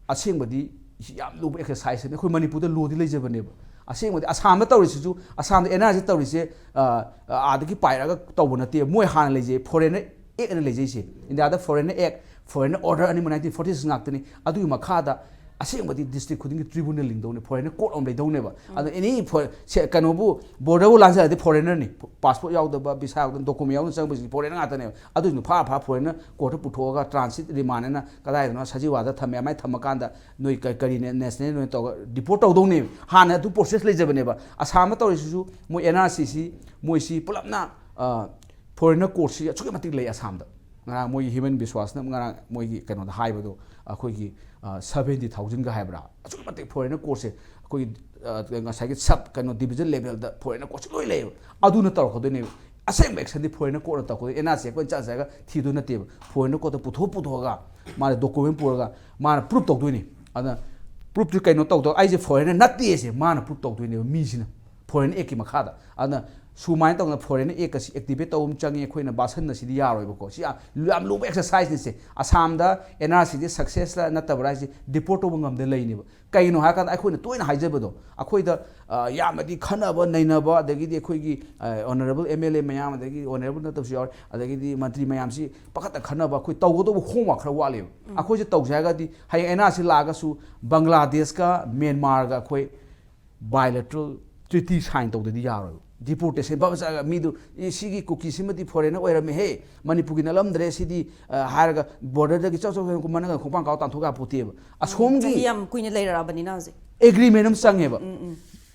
ꯑꯁꯦꯡꯕꯗꯤ ꯌꯥꯝ ꯂꯨꯕ exerciseꯅꯤ꯫ ꯑꯩꯈꯣꯏ ꯃꯅꯤꯄꯨꯔꯗ lawꯗꯤ ꯂꯩꯖꯕꯅꯦꯕ꯫ ꯑꯁꯦꯡꯕꯗꯤ ꯑꯁꯥꯝꯗ ꯇꯧꯔꯤꯁꯤꯁꯨ, ꯑꯁꯥꯝꯗ NRC ꯇꯧꯔꯤꯁꯦ, ꯑ, ꯑꯥꯗꯒꯤ ꯄꯥꯏꯔꯛꯑꯒ ꯇꯧꯕ ꯅꯠꯇꯦ꯫ ꯃꯣꯏ ꯍꯥꯟꯅ ꯂꯩꯖꯩ, foreigner actꯅ ꯂꯩꯖꯩꯁꯦ꯫ Indiaꯗ foreigner act, foreigner order ꯑꯅꯤꯃꯛ nineteen forty six ꯉꯥꯛꯇꯅꯤ꯫ ꯑꯗꯨꯒꯤ ꯃꯈꯥꯗ ꯑꯁꯦꯡꯕꯗꯤ district ꯈꯨꯗꯤꯡꯒꯤ tribunal ꯂꯤꯡꯗꯧꯅꯦ, foreigner court ꯑꯃ ꯂꯩꯗꯧꯅꯦꯕ꯫ ꯑꯗꯣ any for-, ꯁꯦ-, ꯀꯩꯅꯣꯕꯨ, borderꯕꯨ ꯂꯥꯟꯖꯔꯗꯤ foreignerꯅꯤ, passport ꯌꯥꯎꯗꯕ, visa ꯌꯥꯎꯗꯕ, document ꯌꯥꯎꯗꯅ ꯆꯪꯕꯁꯤꯡ foreigner ꯉꯥꯛꯇꯅꯦꯕ꯫ ꯑꯗꯨꯁꯤꯡꯗꯣ ꯐꯥ ꯐꯥ foreigner courtꯇ ꯄꯨꯊꯣꯛꯑꯒ transit remand ꯍꯥꯏꯅ ꯀꯗꯥꯏꯗꯅꯣ ꯁꯖꯤꯋꯥꯗ ꯊꯝꯃꯦ, ꯑꯃꯥꯏꯅ ꯊꯝꯃꯀꯥꯟꯗ ꯅꯣꯏ ꯀ-, ꯀꯔꯤ nationalꯅꯣ ꯇꯧꯔꯒ deport ꯇꯧꯗꯧꯅꯦꯕ꯫ ꯍꯥꯟꯅ ꯑꯗꯨ process ꯂꯩꯖꯕꯅꯦꯕ꯫ ꯑꯁꯥꯝꯗ ꯇꯧꯔꯤꯁꯤꯁꯨ ꯃꯣꯏ NRCꯁꯤ, ꯃꯣꯏꯁꯤ ꯄꯨꯂꯞꯅ, ꯑ, foreigner courtꯁꯤ ꯑꯁꯨꯛꯀꯤ ꯃꯇꯤꯛ ꯂꯩ ꯑꯁꯥꯝꯗ꯫ ꯉꯔꯥꯡ ꯃꯣꯏꯒꯤ ꯍꯤꯃꯟ ꯕꯤꯁ꯭ꯋꯥꯁꯅ ꯉꯔꯥꯡ ꯃꯣꯏꯒꯤ ꯀꯩꯅꯣꯗ ꯍꯥꯏꯕꯗꯣ, ꯑꯩꯈꯣꯏꯒꯤ, ꯑ, seventy thousandꯒ ꯍꯥꯏꯕ꯭ꯔꯥ? ꯑꯁꯨꯛꯀꯤ ꯃꯇꯤꯛ foreigner courtꯁꯦ ꯑꯩꯈꯣꯏꯒꯤ, ꯑ, ꯉꯁꯥꯏꯒꯤ sub ꯀꯩꯅꯣ division levelꯗ foreigner courtꯁꯦ ꯂꯣꯏ ꯂꯩꯌꯦꯕ꯫ ꯑꯗꯨꯅ ꯇꯧꯔꯛꯀꯗꯣꯏꯅꯦꯕ꯫ ꯑꯁꯦꯡꯕ actionꯗꯤ foreigner courtꯅ ꯇꯧꯔꯛꯀꯗꯣꯏꯅꯤ꯫ NRC ꯑꯩꯈꯣꯏꯅ ꯆꯠ ꯆꯠꯂꯒ ꯊꯤꯗꯣꯏ ꯅꯠꯇꯦꯕ꯫ Foreigner courtꯇ ꯄꯨꯊꯣꯛ ꯄꯨꯊꯣꯛꯑꯒ ꯃꯥꯅ document ꯄꯨꯔꯒ ꯃꯥꯅ proof ꯇꯧꯗꯣꯏꯅꯤ꯫ ꯑꯗꯨꯅ proofꯇꯨ ꯀꯩꯅꯣ ꯇꯧꯗꯧ, "ꯑꯩꯁꯦ foreigner ꯅꯠꯇꯦꯁꯦ" ꯃꯥꯅ proof ꯇꯧꯗꯣꯏꯅꯦꯕ ꯃꯤꯁꯤꯅ꯫ Foreign Actꯀꯤ ꯃꯈꯥꯗ꯫ ꯑꯗꯨꯅ ꯁꯨꯃꯥꯏꯅ ꯇꯧꯗꯅ Foreign Actꯀꯁꯤ activate ꯇꯧꯕ ꯑꯃ ꯆꯪꯉꯤ꯫ ꯑꯩꯈꯣꯏꯅ ꯕꯥꯁꯟꯅ ꯁꯤꯗꯤ ꯌꯥꯔꯣꯏꯕꯀꯣ꯫ ꯁꯤ ꯌꯥꯝ, ꯌꯥꯝ ꯂꯨꯕ exerciseꯅꯤꯁꯦ꯫ ꯑꯁꯥꯝꯗ NRCꯁꯦ successꯂ ꯅꯠꯇꯕ꯭ꯔꯥ ꯍꯥꯏꯁꯦ deport ꯇꯧꯕ ꯉꯝꯗ ꯂꯩꯅꯦꯕ꯫ ꯀꯩꯒꯤꯅꯣ ꯍꯥꯏꯔꯀꯥꯟꯗ ꯑꯩꯈꯣꯏꯅ ꯇꯣꯏꯅ ꯍꯥꯏꯖꯕꯗꯣ, ꯑꯩꯈꯣꯏꯗ, ꯑ, ꯌꯥꯝꯅꯗꯤ ꯈꯟꯅꯕ ꯅꯩꯅꯕ, ꯑꯗꯒꯤꯗꯤ ꯑꯩꯈꯣꯏꯒꯤ, ꯑ, honourable MLA ꯃꯌꯥꯝ, ꯑꯗꯒꯤ honourable ꯅꯠꯇꯕꯁꯨ ꯌꯥꯎꯔꯦ, ꯑꯗꯒꯤꯗꯤ ꯃꯟꯇ꯭ꯔꯤ ꯃꯌꯥꯝꯁꯤ ꯄꯥꯈꯠꯇ ꯈꯟꯅꯕ, ꯑꯩꯈꯣꯏ ꯇꯧꯒꯗꯧꯕ homework ꯈꯔ ꯋꯥꯠꯂꯦꯕ꯫ ꯑꯩꯈꯣꯏꯁꯦ ꯇꯧꯁꯦ ꯍꯥꯏꯔꯒꯗꯤ ꯍꯌꯦꯡ NRC ꯂꯥꯛꯑꯒꯁꯨ ꯕꯪꯒ꯭ꯂꯥꯗꯦꯁꯀ ꯃ꯭ꯌꯥꯟꯃꯥꯔꯒ ꯑꯩꯈꯣꯏ bilateral ꯇ꯭ꯔꯤꯇꯤ ꯁꯥꯏꯟ ꯇꯧꯗꯗꯤ ꯌꯥꯔꯣꯏꯕ꯫ ꯗꯤꯄꯣꯔꯇꯦꯁꯟ ꯐꯕ ꯆꯠꯂꯒ ꯃꯤꯗꯨ, "ꯑꯦ, ꯁꯤꯒꯤ ꯀꯨꯀꯤꯁꯤꯃꯗꯤ ꯐꯣꯔꯦꯟꯅꯔ ꯑꯣꯏꯔꯝꯃꯦꯍꯦ, ꯃꯅꯤꯄꯨꯔꯒꯤ ꯅꯠꯂꯝꯗ꯭ꯔꯦ ꯁꯤꯗꯤ," ꯑ, ꯍꯥꯏꯔꯒ ꯕꯣꯔꯗꯔꯗꯒꯤ ꯆꯞ ꯆꯞ ꯆꯞ ꯃꯅꯨꯡꯗ ꯈꯣꯡꯄꯥꯡ ꯀꯥꯎ ꯇꯥꯟꯊꯣꯛ ꯌꯥꯄꯣꯠꯇꯦꯕ꯫ ꯑꯁꯣꯝꯒꯤ ꯆꯍꯤ ꯌꯥꯝ ꯀꯨꯏꯅ ꯂꯩꯔꯛꯑꯕꯅꯤꯅ ꯍꯧꯖꯤꯛ꯫ ꯑꯦꯒ꯭ꯔꯤꯃꯦꯟ ꯑꯃ ꯆꯪꯉꯦꯕ꯫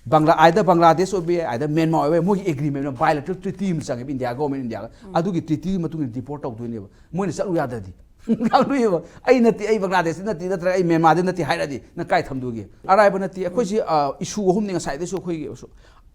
ꯕꯪꯒ꯭ꯂꯥ, either ꯕꯪꯒ꯭ꯂꯥꯗꯦꯁ ꯑꯣꯏꯕ ꯌꯥꯏ, either ꯃ꯭ꯌꯥꯟꯃꯥꯔ ꯑꯣꯏꯕ ꯌꯥꯏ, ꯃꯣꯏꯒꯤ ꯑꯦꯒ꯭ꯔꯤꯃꯦꯟ ꯑꯃ, ꯕꯥꯏꯂꯦꯇꯔꯦꯜ ꯇ꯭ꯔꯤꯇꯤ ꯑꯃ ꯆꯪꯉꯦꯕ, ꯏꯟꯗꯤꯌꯥ ꯒꯣꯔꯃꯦꯟ ꯏꯟꯗꯤꯌꯥꯒ꯫ ꯑꯗꯨꯒꯤ ꯇ꯭ꯔꯤꯇꯤꯒꯤ ꯃꯇꯨꯡ ꯏꯟꯅ ꯗꯤꯄꯣꯔꯠ ꯇꯧꯗꯣꯏꯅꯦꯕ꯫ ꯃꯣꯏꯅ ꯆꯠꯂꯨ ꯌꯥꯗ꯭ꯔꯗꯤ꯫ ꯉꯥꯡꯗꯣꯏꯅꯦꯕ꯫ "ꯑꯩ ꯅꯠꯇꯦ, ꯑꯩ ꯕꯪꯒ꯭ꯂꯥꯗꯦꯁꯇꯤ ꯅꯠꯇꯦ, ꯅꯠꯇ꯭ꯔꯒ ꯑꯩ ꯃ꯭ꯌꯥꯟꯃꯥꯔꯗꯤ ꯅꯠꯇꯦ" ꯍꯥꯏꯔꯗꯤ ꯅꯪ ꯀꯥꯏ ꯊꯝꯗꯣꯏꯒꯦ? ꯑꯔꯥꯏꯕ ꯅꯠꯇꯦ꯫ ꯑꯩꯈꯣꯏꯁꯤ, ꯑ, ꯏꯁꯨ ꯑꯍꯨꯝꯅꯤ ꯉꯁꯥꯏꯗꯩꯁꯨ ꯑꯩꯈꯣꯏꯒꯤ,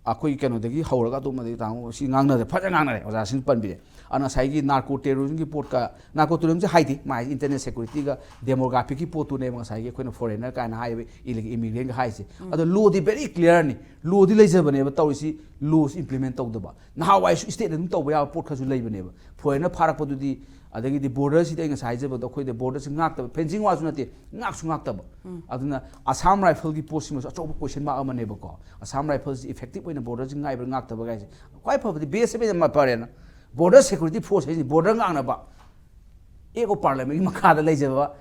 ꯑꯩꯈꯣꯏꯒꯤ ꯀꯩꯅꯣꯗꯒꯤ ꯍꯧꯔꯒ ꯑꯗꯨꯝ ꯑꯗꯩ ꯇꯥꯃꯣ ꯁꯤ ꯉꯥꯡꯅꯔꯦ, ꯐꯖꯅ ꯉꯥꯡꯅꯔꯦ, ꯑꯣꯖꯥꯁꯤꯡ ꯄꯟꯕꯤꯔꯦ꯫ ꯑꯗꯨꯅ ꯉꯁꯥꯏꯒꯤ ꯅꯥꯔꯀꯣ ꯇꯦꯔꯣꯔꯤꯖꯝꯒꯤ ꯄꯣꯠꯀ, ꯅꯥꯔꯀꯣ ꯇꯦꯔꯣꯔꯤꯖꯝꯁꯦ ꯍꯥꯏꯗꯦ, ꯃꯥ ꯍꯥꯏꯁꯦ ꯏꯟꯇꯔꯅꯦꯜ ꯁꯦꯀꯨꯔꯤꯇꯤꯒ ꯗꯦꯃꯣꯒ꯭ꯔꯥꯐꯤꯛꯀꯤ ꯄꯣꯠꯇꯨꯅꯦꯕ ꯉꯁꯥꯏꯒꯤ ꯑꯩꯈꯣꯏꯅ ꯐꯣꯔꯦꯟꯅꯔ ꯀꯥꯏꯅ ꯍꯥꯏꯔꯤꯕ ꯏꯂꯤꯒꯦꯜ ꯏꯃꯤꯒ꯭ꯔꯦꯟꯒ ꯍꯥꯏꯁꯦ꯫ ꯑꯗꯣ ꯂꯣꯗꯤ ꯚꯦꯔꯤ ꯀ꯭ꯂꯤꯌꯥꯔꯅꯤ, ꯂꯣꯗꯤ ꯂꯩꯖꯕꯅꯦꯕ, ꯇꯧꯔꯤꯁꯤ ꯂꯣꯁꯤ ꯏꯝꯄ꯭ꯂꯤꯃꯦꯟ ꯇꯧꯗꯕ꯫ ꯅꯍꯥꯟꯋꯥꯏꯁꯨ ꯁ꯭ꯇꯦꯠꯅ ꯑꯗꯨꯝ ꯇꯧꯕ ꯌꯥꯕ ꯄꯣꯠ ꯈꯔꯁꯨ ꯂꯩꯕꯅꯦꯕ꯫ ꯐꯣꯔꯦꯟꯅꯔ ꯐꯥꯔꯛꯄꯗꯨꯗꯤ, ꯑꯗꯒꯤꯗꯤ ꯕꯣꯔꯗꯔꯁꯤꯗꯤ ꯑꯩ ꯉꯁꯥꯏ ꯍꯥꯏꯖꯕꯗꯣ ꯑꯩꯈꯣꯏꯗ ꯕꯣꯔꯗꯔꯁꯤ ꯉꯥꯛꯇꯕ, ꯐꯦꯟꯁꯤꯡ ꯋꯥꯜꯁꯨ ꯅꯠꯇꯦ, ꯉꯥꯛꯁꯨ ꯉꯥꯛꯇꯕ꯫ ꯑꯗꯨꯅ ꯑꯁꯥꯝ ꯔꯥꯏꯐꯜꯒꯤ ꯄꯣꯠꯁꯤꯃꯁꯨ ꯑꯆꯧꯕ ꯀꯣꯏꯁꯟ ꯃꯥꯔꯛ ꯑꯃꯅꯦꯕꯀꯣ꯫ ꯑꯁꯥꯝ ꯔꯥꯏꯐꯜꯁꯤ ꯏꯐꯦꯛꯇꯤꯞ ꯑꯣꯏꯅ ꯕꯣꯔꯗꯔꯁꯤ ꯉꯥꯛꯏꯕ꯭ꯔꯥ ꯉꯥꯛꯇꯕ ꯀꯥꯏꯁꯦ꯫ ꯈ꯭ꯋꯥꯏ ꯐꯕꯗꯤ ꯕꯤ ꯑꯦꯁ ꯑꯦꯐ ꯐꯔꯦꯅ, ꯕꯣꯔꯗꯔ ꯁꯦꯀ꯭ꯌꯨꯔꯤꯇꯤ ꯐꯣꯔꯁ ꯍꯥꯏꯁꯤꯅꯤ, ꯕꯣꯔꯗꯔ ꯉꯥꯛꯅꯕ꯫ ꯑꯦꯛ ꯑꯣꯐ ꯄꯥꯔꯂꯤꯌꯥꯃꯦꯟꯒꯤ ꯃꯈꯥꯗ ꯂꯩꯖꯕ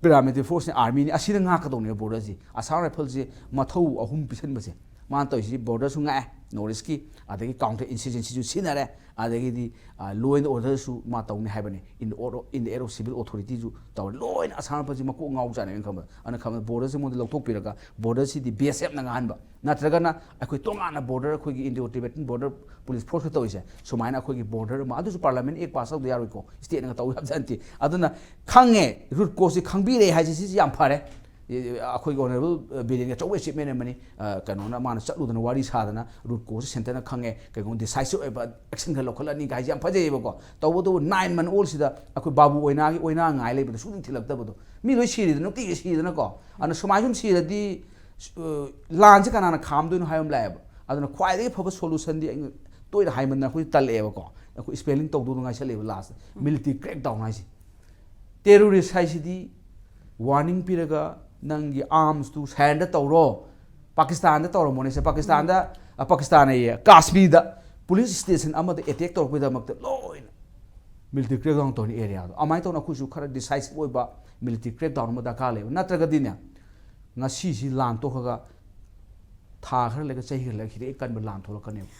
ꯄꯦꯔꯥꯃꯤꯂꯤꯇꯔꯤ ꯐꯣꯔꯁꯅꯤ, ꯑꯥꯔꯃꯤꯅꯤ, ꯑꯁꯤꯅ ꯉꯥꯛꯀꯗꯧꯅꯦꯕ ꯕꯣꯔꯗꯔꯁꯤ꯫ ꯑꯁꯥꯝ ꯔꯥꯏꯐꯜꯁꯤ ꯃꯊꯧ ꯑꯍꯨꯝ ꯄꯤꯁꯟꯕꯁꯦ꯫ ꯃꯥꯅ ꯇꯧꯔꯤꯁꯤ ꯕꯣꯔꯗꯔꯁꯨ ꯉꯥꯛꯑꯦ, ꯅꯣꯔꯠ ꯏꯁꯀꯤ, ꯑꯗꯒꯤ ꯀꯥꯎꯟꯇꯔ ꯏꯟꯁꯔꯖꯦꯟꯁꯤꯁꯨ ꯁꯤꯖꯤꯟꯅꯔꯦ, ꯑꯗꯒꯤꯗꯤ, ꯑ, law and orderꯁꯨ ꯃꯥ ꯇꯧꯅꯤ ꯍꯥꯏꯕꯅꯤ꯫ In the order, in the aid of civil authorityꯁꯨ ꯇꯧꯔꯦ꯫ ꯂꯣꯏꯅ ꯑꯁꯥꯝ ꯔꯥꯏꯐꯜꯁꯤ ꯃꯀꯣꯛ ꯉꯥꯎꯖꯥꯠꯅꯦ ꯑꯩꯅ ꯈꯟꯕꯗ꯫ ꯑꯗꯨꯅ ꯈꯟꯕꯗ ꯕꯣꯔꯗꯔꯁꯤ ꯃꯉꯣꯟꯗ ꯂꯧꯊꯣꯛꯄꯤꯔꯒ ꯕꯣꯔꯗꯔꯁꯤꯗꯤ ꯕꯤ ꯑꯦꯁ ꯑꯦꯐꯅ ꯉꯥꯛꯍꯟꯕ꯫ ꯅꯠꯇ꯭ꯔꯒꯅ ꯑꯩꯈꯣꯏ ꯇꯣꯉꯥꯟꯅ ꯕꯣꯔꯗꯔ, ꯑꯩꯈꯣꯏꯒꯤ ꯏꯟꯗꯣ ꯇꯤꯕꯦꯇꯟ ꯕꯣꯔꯗꯔ ꯄꯨꯂꯤꯁ ꯐꯣꯔꯁꯀ ꯇꯧꯔꯤꯁꯦ, ꯁꯨꯃꯥꯏꯅ ꯑꯩꯈꯣꯏꯒꯤ ꯕꯣꯔꯗꯔ ꯑꯃ, ꯑꯗꯨꯁꯨ ꯄꯥꯔꯂꯤꯌꯥꯃꯦꯟ ꯑꯦꯛ ꯄꯥꯁ ꯇꯧꯗ ꯌꯥꯔꯣꯏꯀꯣ, ꯁ꯭ꯇꯦꯠꯅꯒ ꯇꯧ ꯌꯥꯕꯖꯥꯠ ꯅꯠꯇꯦ꯫ ꯑꯗꯨꯅ ꯈꯪꯉꯦ, ꯔꯨꯠ ꯀꯣꯁꯁꯤ ꯈꯪꯕꯤꯔꯦ ꯍꯥꯏꯁꯦ, ꯁꯤꯁꯤ ꯌꯥꯝ ꯐꯔꯦ꯫ ꯑꯦ, ꯑꯩꯈꯣꯏꯒꯤ ꯑꯣꯅꯔꯦꯕꯜ ꯕꯤꯔꯦꯟꯒꯤ ꯑꯆꯧꯕ ꯑꯦꯆꯤꯞꯃꯦꯟ ꯑꯃꯅꯤ꯫ ꯑ, ꯀꯩꯅꯣꯅ, ꯃꯥꯅ ꯆꯠꯂꯨꯗꯅ ꯋꯥꯔꯤ ꯁꯥꯗꯅ ꯔꯨꯠ ꯀꯣꯁꯁꯤ ꯁꯦꯟꯇꯔꯅ ꯈꯪꯉꯦ, ꯀꯩꯒꯨꯝꯕ ꯗꯤꯁꯥꯏꯁꯤꯞ ꯑꯣꯏꯕ ꯑꯦꯛꯁꯟ ꯈꯔ ꯂꯧꯈꯠꯂꯅꯤ ꯍꯥꯏꯁꯦ ꯌꯥꯝ ꯐꯖꯩꯌꯦꯕꯀꯣ꯫ ꯇꯧꯕꯇꯕꯨ ꯅꯥꯏꯟ ꯃꯟ ꯑꯣꯜꯁꯤꯗ ꯑꯩꯈꯣꯏ ꯕꯥꯕꯨ ꯑꯣꯏꯅꯥꯒꯤ ꯑꯣꯏꯅꯥ ꯉꯥꯏ ꯂꯩꯕꯗ ꯁꯨꯡꯊꯤꯜ ꯊꯤꯜꯂꯛꯇꯕꯗꯣ꯫ ꯃꯤ ꯂꯣꯏ ꯁꯤꯔꯤꯗ, ꯅꯨꯡꯇꯤꯒꯤ ꯁꯤꯔꯤꯗꯅꯀꯣ꯫ ꯑꯗꯨꯅ ꯁꯨꯃꯥꯏꯅ ꯁꯨꯝ ꯁꯤꯔꯗꯤ, ꯑ, ꯂꯥꯟꯁꯦ ꯀꯅꯥꯅ ꯈꯥꯝꯗꯣꯏꯅꯣ ꯍꯥꯏꯕ ꯑꯃ ꯂꯥꯛꯑꯦꯕ꯫ ꯑꯗꯨꯅ ꯈ꯭ꯋꯥꯏꯗꯒꯤ ꯐꯕ ꯁꯣꯂꯨꯁꯟꯗꯤ, ꯑꯩꯅ ꯇꯣꯏꯅ ꯍꯥꯏꯃꯟꯗꯅ ꯑꯩꯈꯣꯏ ꯇꯜꯂꯛꯑꯦꯕꯀꯣ꯫ ꯑꯩꯈꯣꯏ ꯁ꯭ꯄꯦꯂꯤꯡ ꯇꯧꯗꯧꯗꯣ ꯉꯥꯏꯁꯜꯂꯛꯑꯦꯕ ꯂꯥꯁꯇ꯫ ꯃꯤꯂꯤꯇꯔꯤ ꯀ꯭ꯔꯦꯛ ꯗꯥꯎꯟ ꯍꯥꯏꯁꯦ꯫ ꯇꯦꯔꯣꯔꯤꯁ ꯍꯥꯏꯁꯤꯗꯤ ꯋꯥꯔꯅꯤꯡ ꯄꯤꯔꯒ ꯅꯪꯒꯤ ꯑꯥꯔꯝꯁꯇꯨ ꯁꯔꯦꯟꯗꯔ ꯇꯧꯔꯣ꯫ ꯄꯥꯀꯤꯁꯇꯥꯟꯗ ꯇꯧꯔꯝꯃꯣꯅꯦꯁꯦ, ꯄꯥꯀꯤꯁꯇꯥꯟꯗ, ꯑ, ꯄꯥꯀꯤꯁꯇꯥꯟ ꯑꯌꯦ, ꯀꯥꯁꯃꯤꯔꯗ ꯄꯨꯂꯤꯁ ꯁ꯭ꯇꯦꯁꯟ ꯑꯃꯗ ꯑꯦꯇꯦꯛ ꯇꯧꯔꯛꯄꯒꯤꯗꯃꯛꯇ ꯂꯣꯏꯅ ꯃꯤꯂꯤꯇꯔꯤ ꯀ꯭ꯔꯦꯛ ꯗꯥꯎꯟ ꯇꯧꯔꯅꯤ ꯑꯦꯔꯤꯌꯥꯗꯣ꯫ ꯑꯗꯨꯃꯥꯏꯅ ꯇꯧꯅ ꯑꯩꯈꯣꯏꯁꯨ ꯈꯔ ꯗꯤꯁꯥꯏꯁꯤꯞ ꯑꯣꯏꯕ ꯃꯤꯂꯤꯇꯔꯤ ꯀ꯭ꯔꯦꯛ ꯗꯥꯎꯟ ꯑꯃ ꯗꯔꯀꯥꯔ ꯂꯩꯕ꯫ ꯅꯠꯇ꯭ꯔꯒꯗꯤꯅꯦ, ꯉꯁꯤꯁꯤ ꯂꯥꯟ ꯇꯣꯛꯈ꯭ꯔꯒ ꯊꯥ ꯈꯔ ꯂꯩꯔꯒ, ꯆꯍꯤ ꯈꯔ ꯂꯩꯔꯒ ꯁꯤꯗꯒꯤ ꯀꯟꯕ ꯂꯥꯟ ꯊꯣꯛꯂꯛꯀꯅꯦꯕ꯫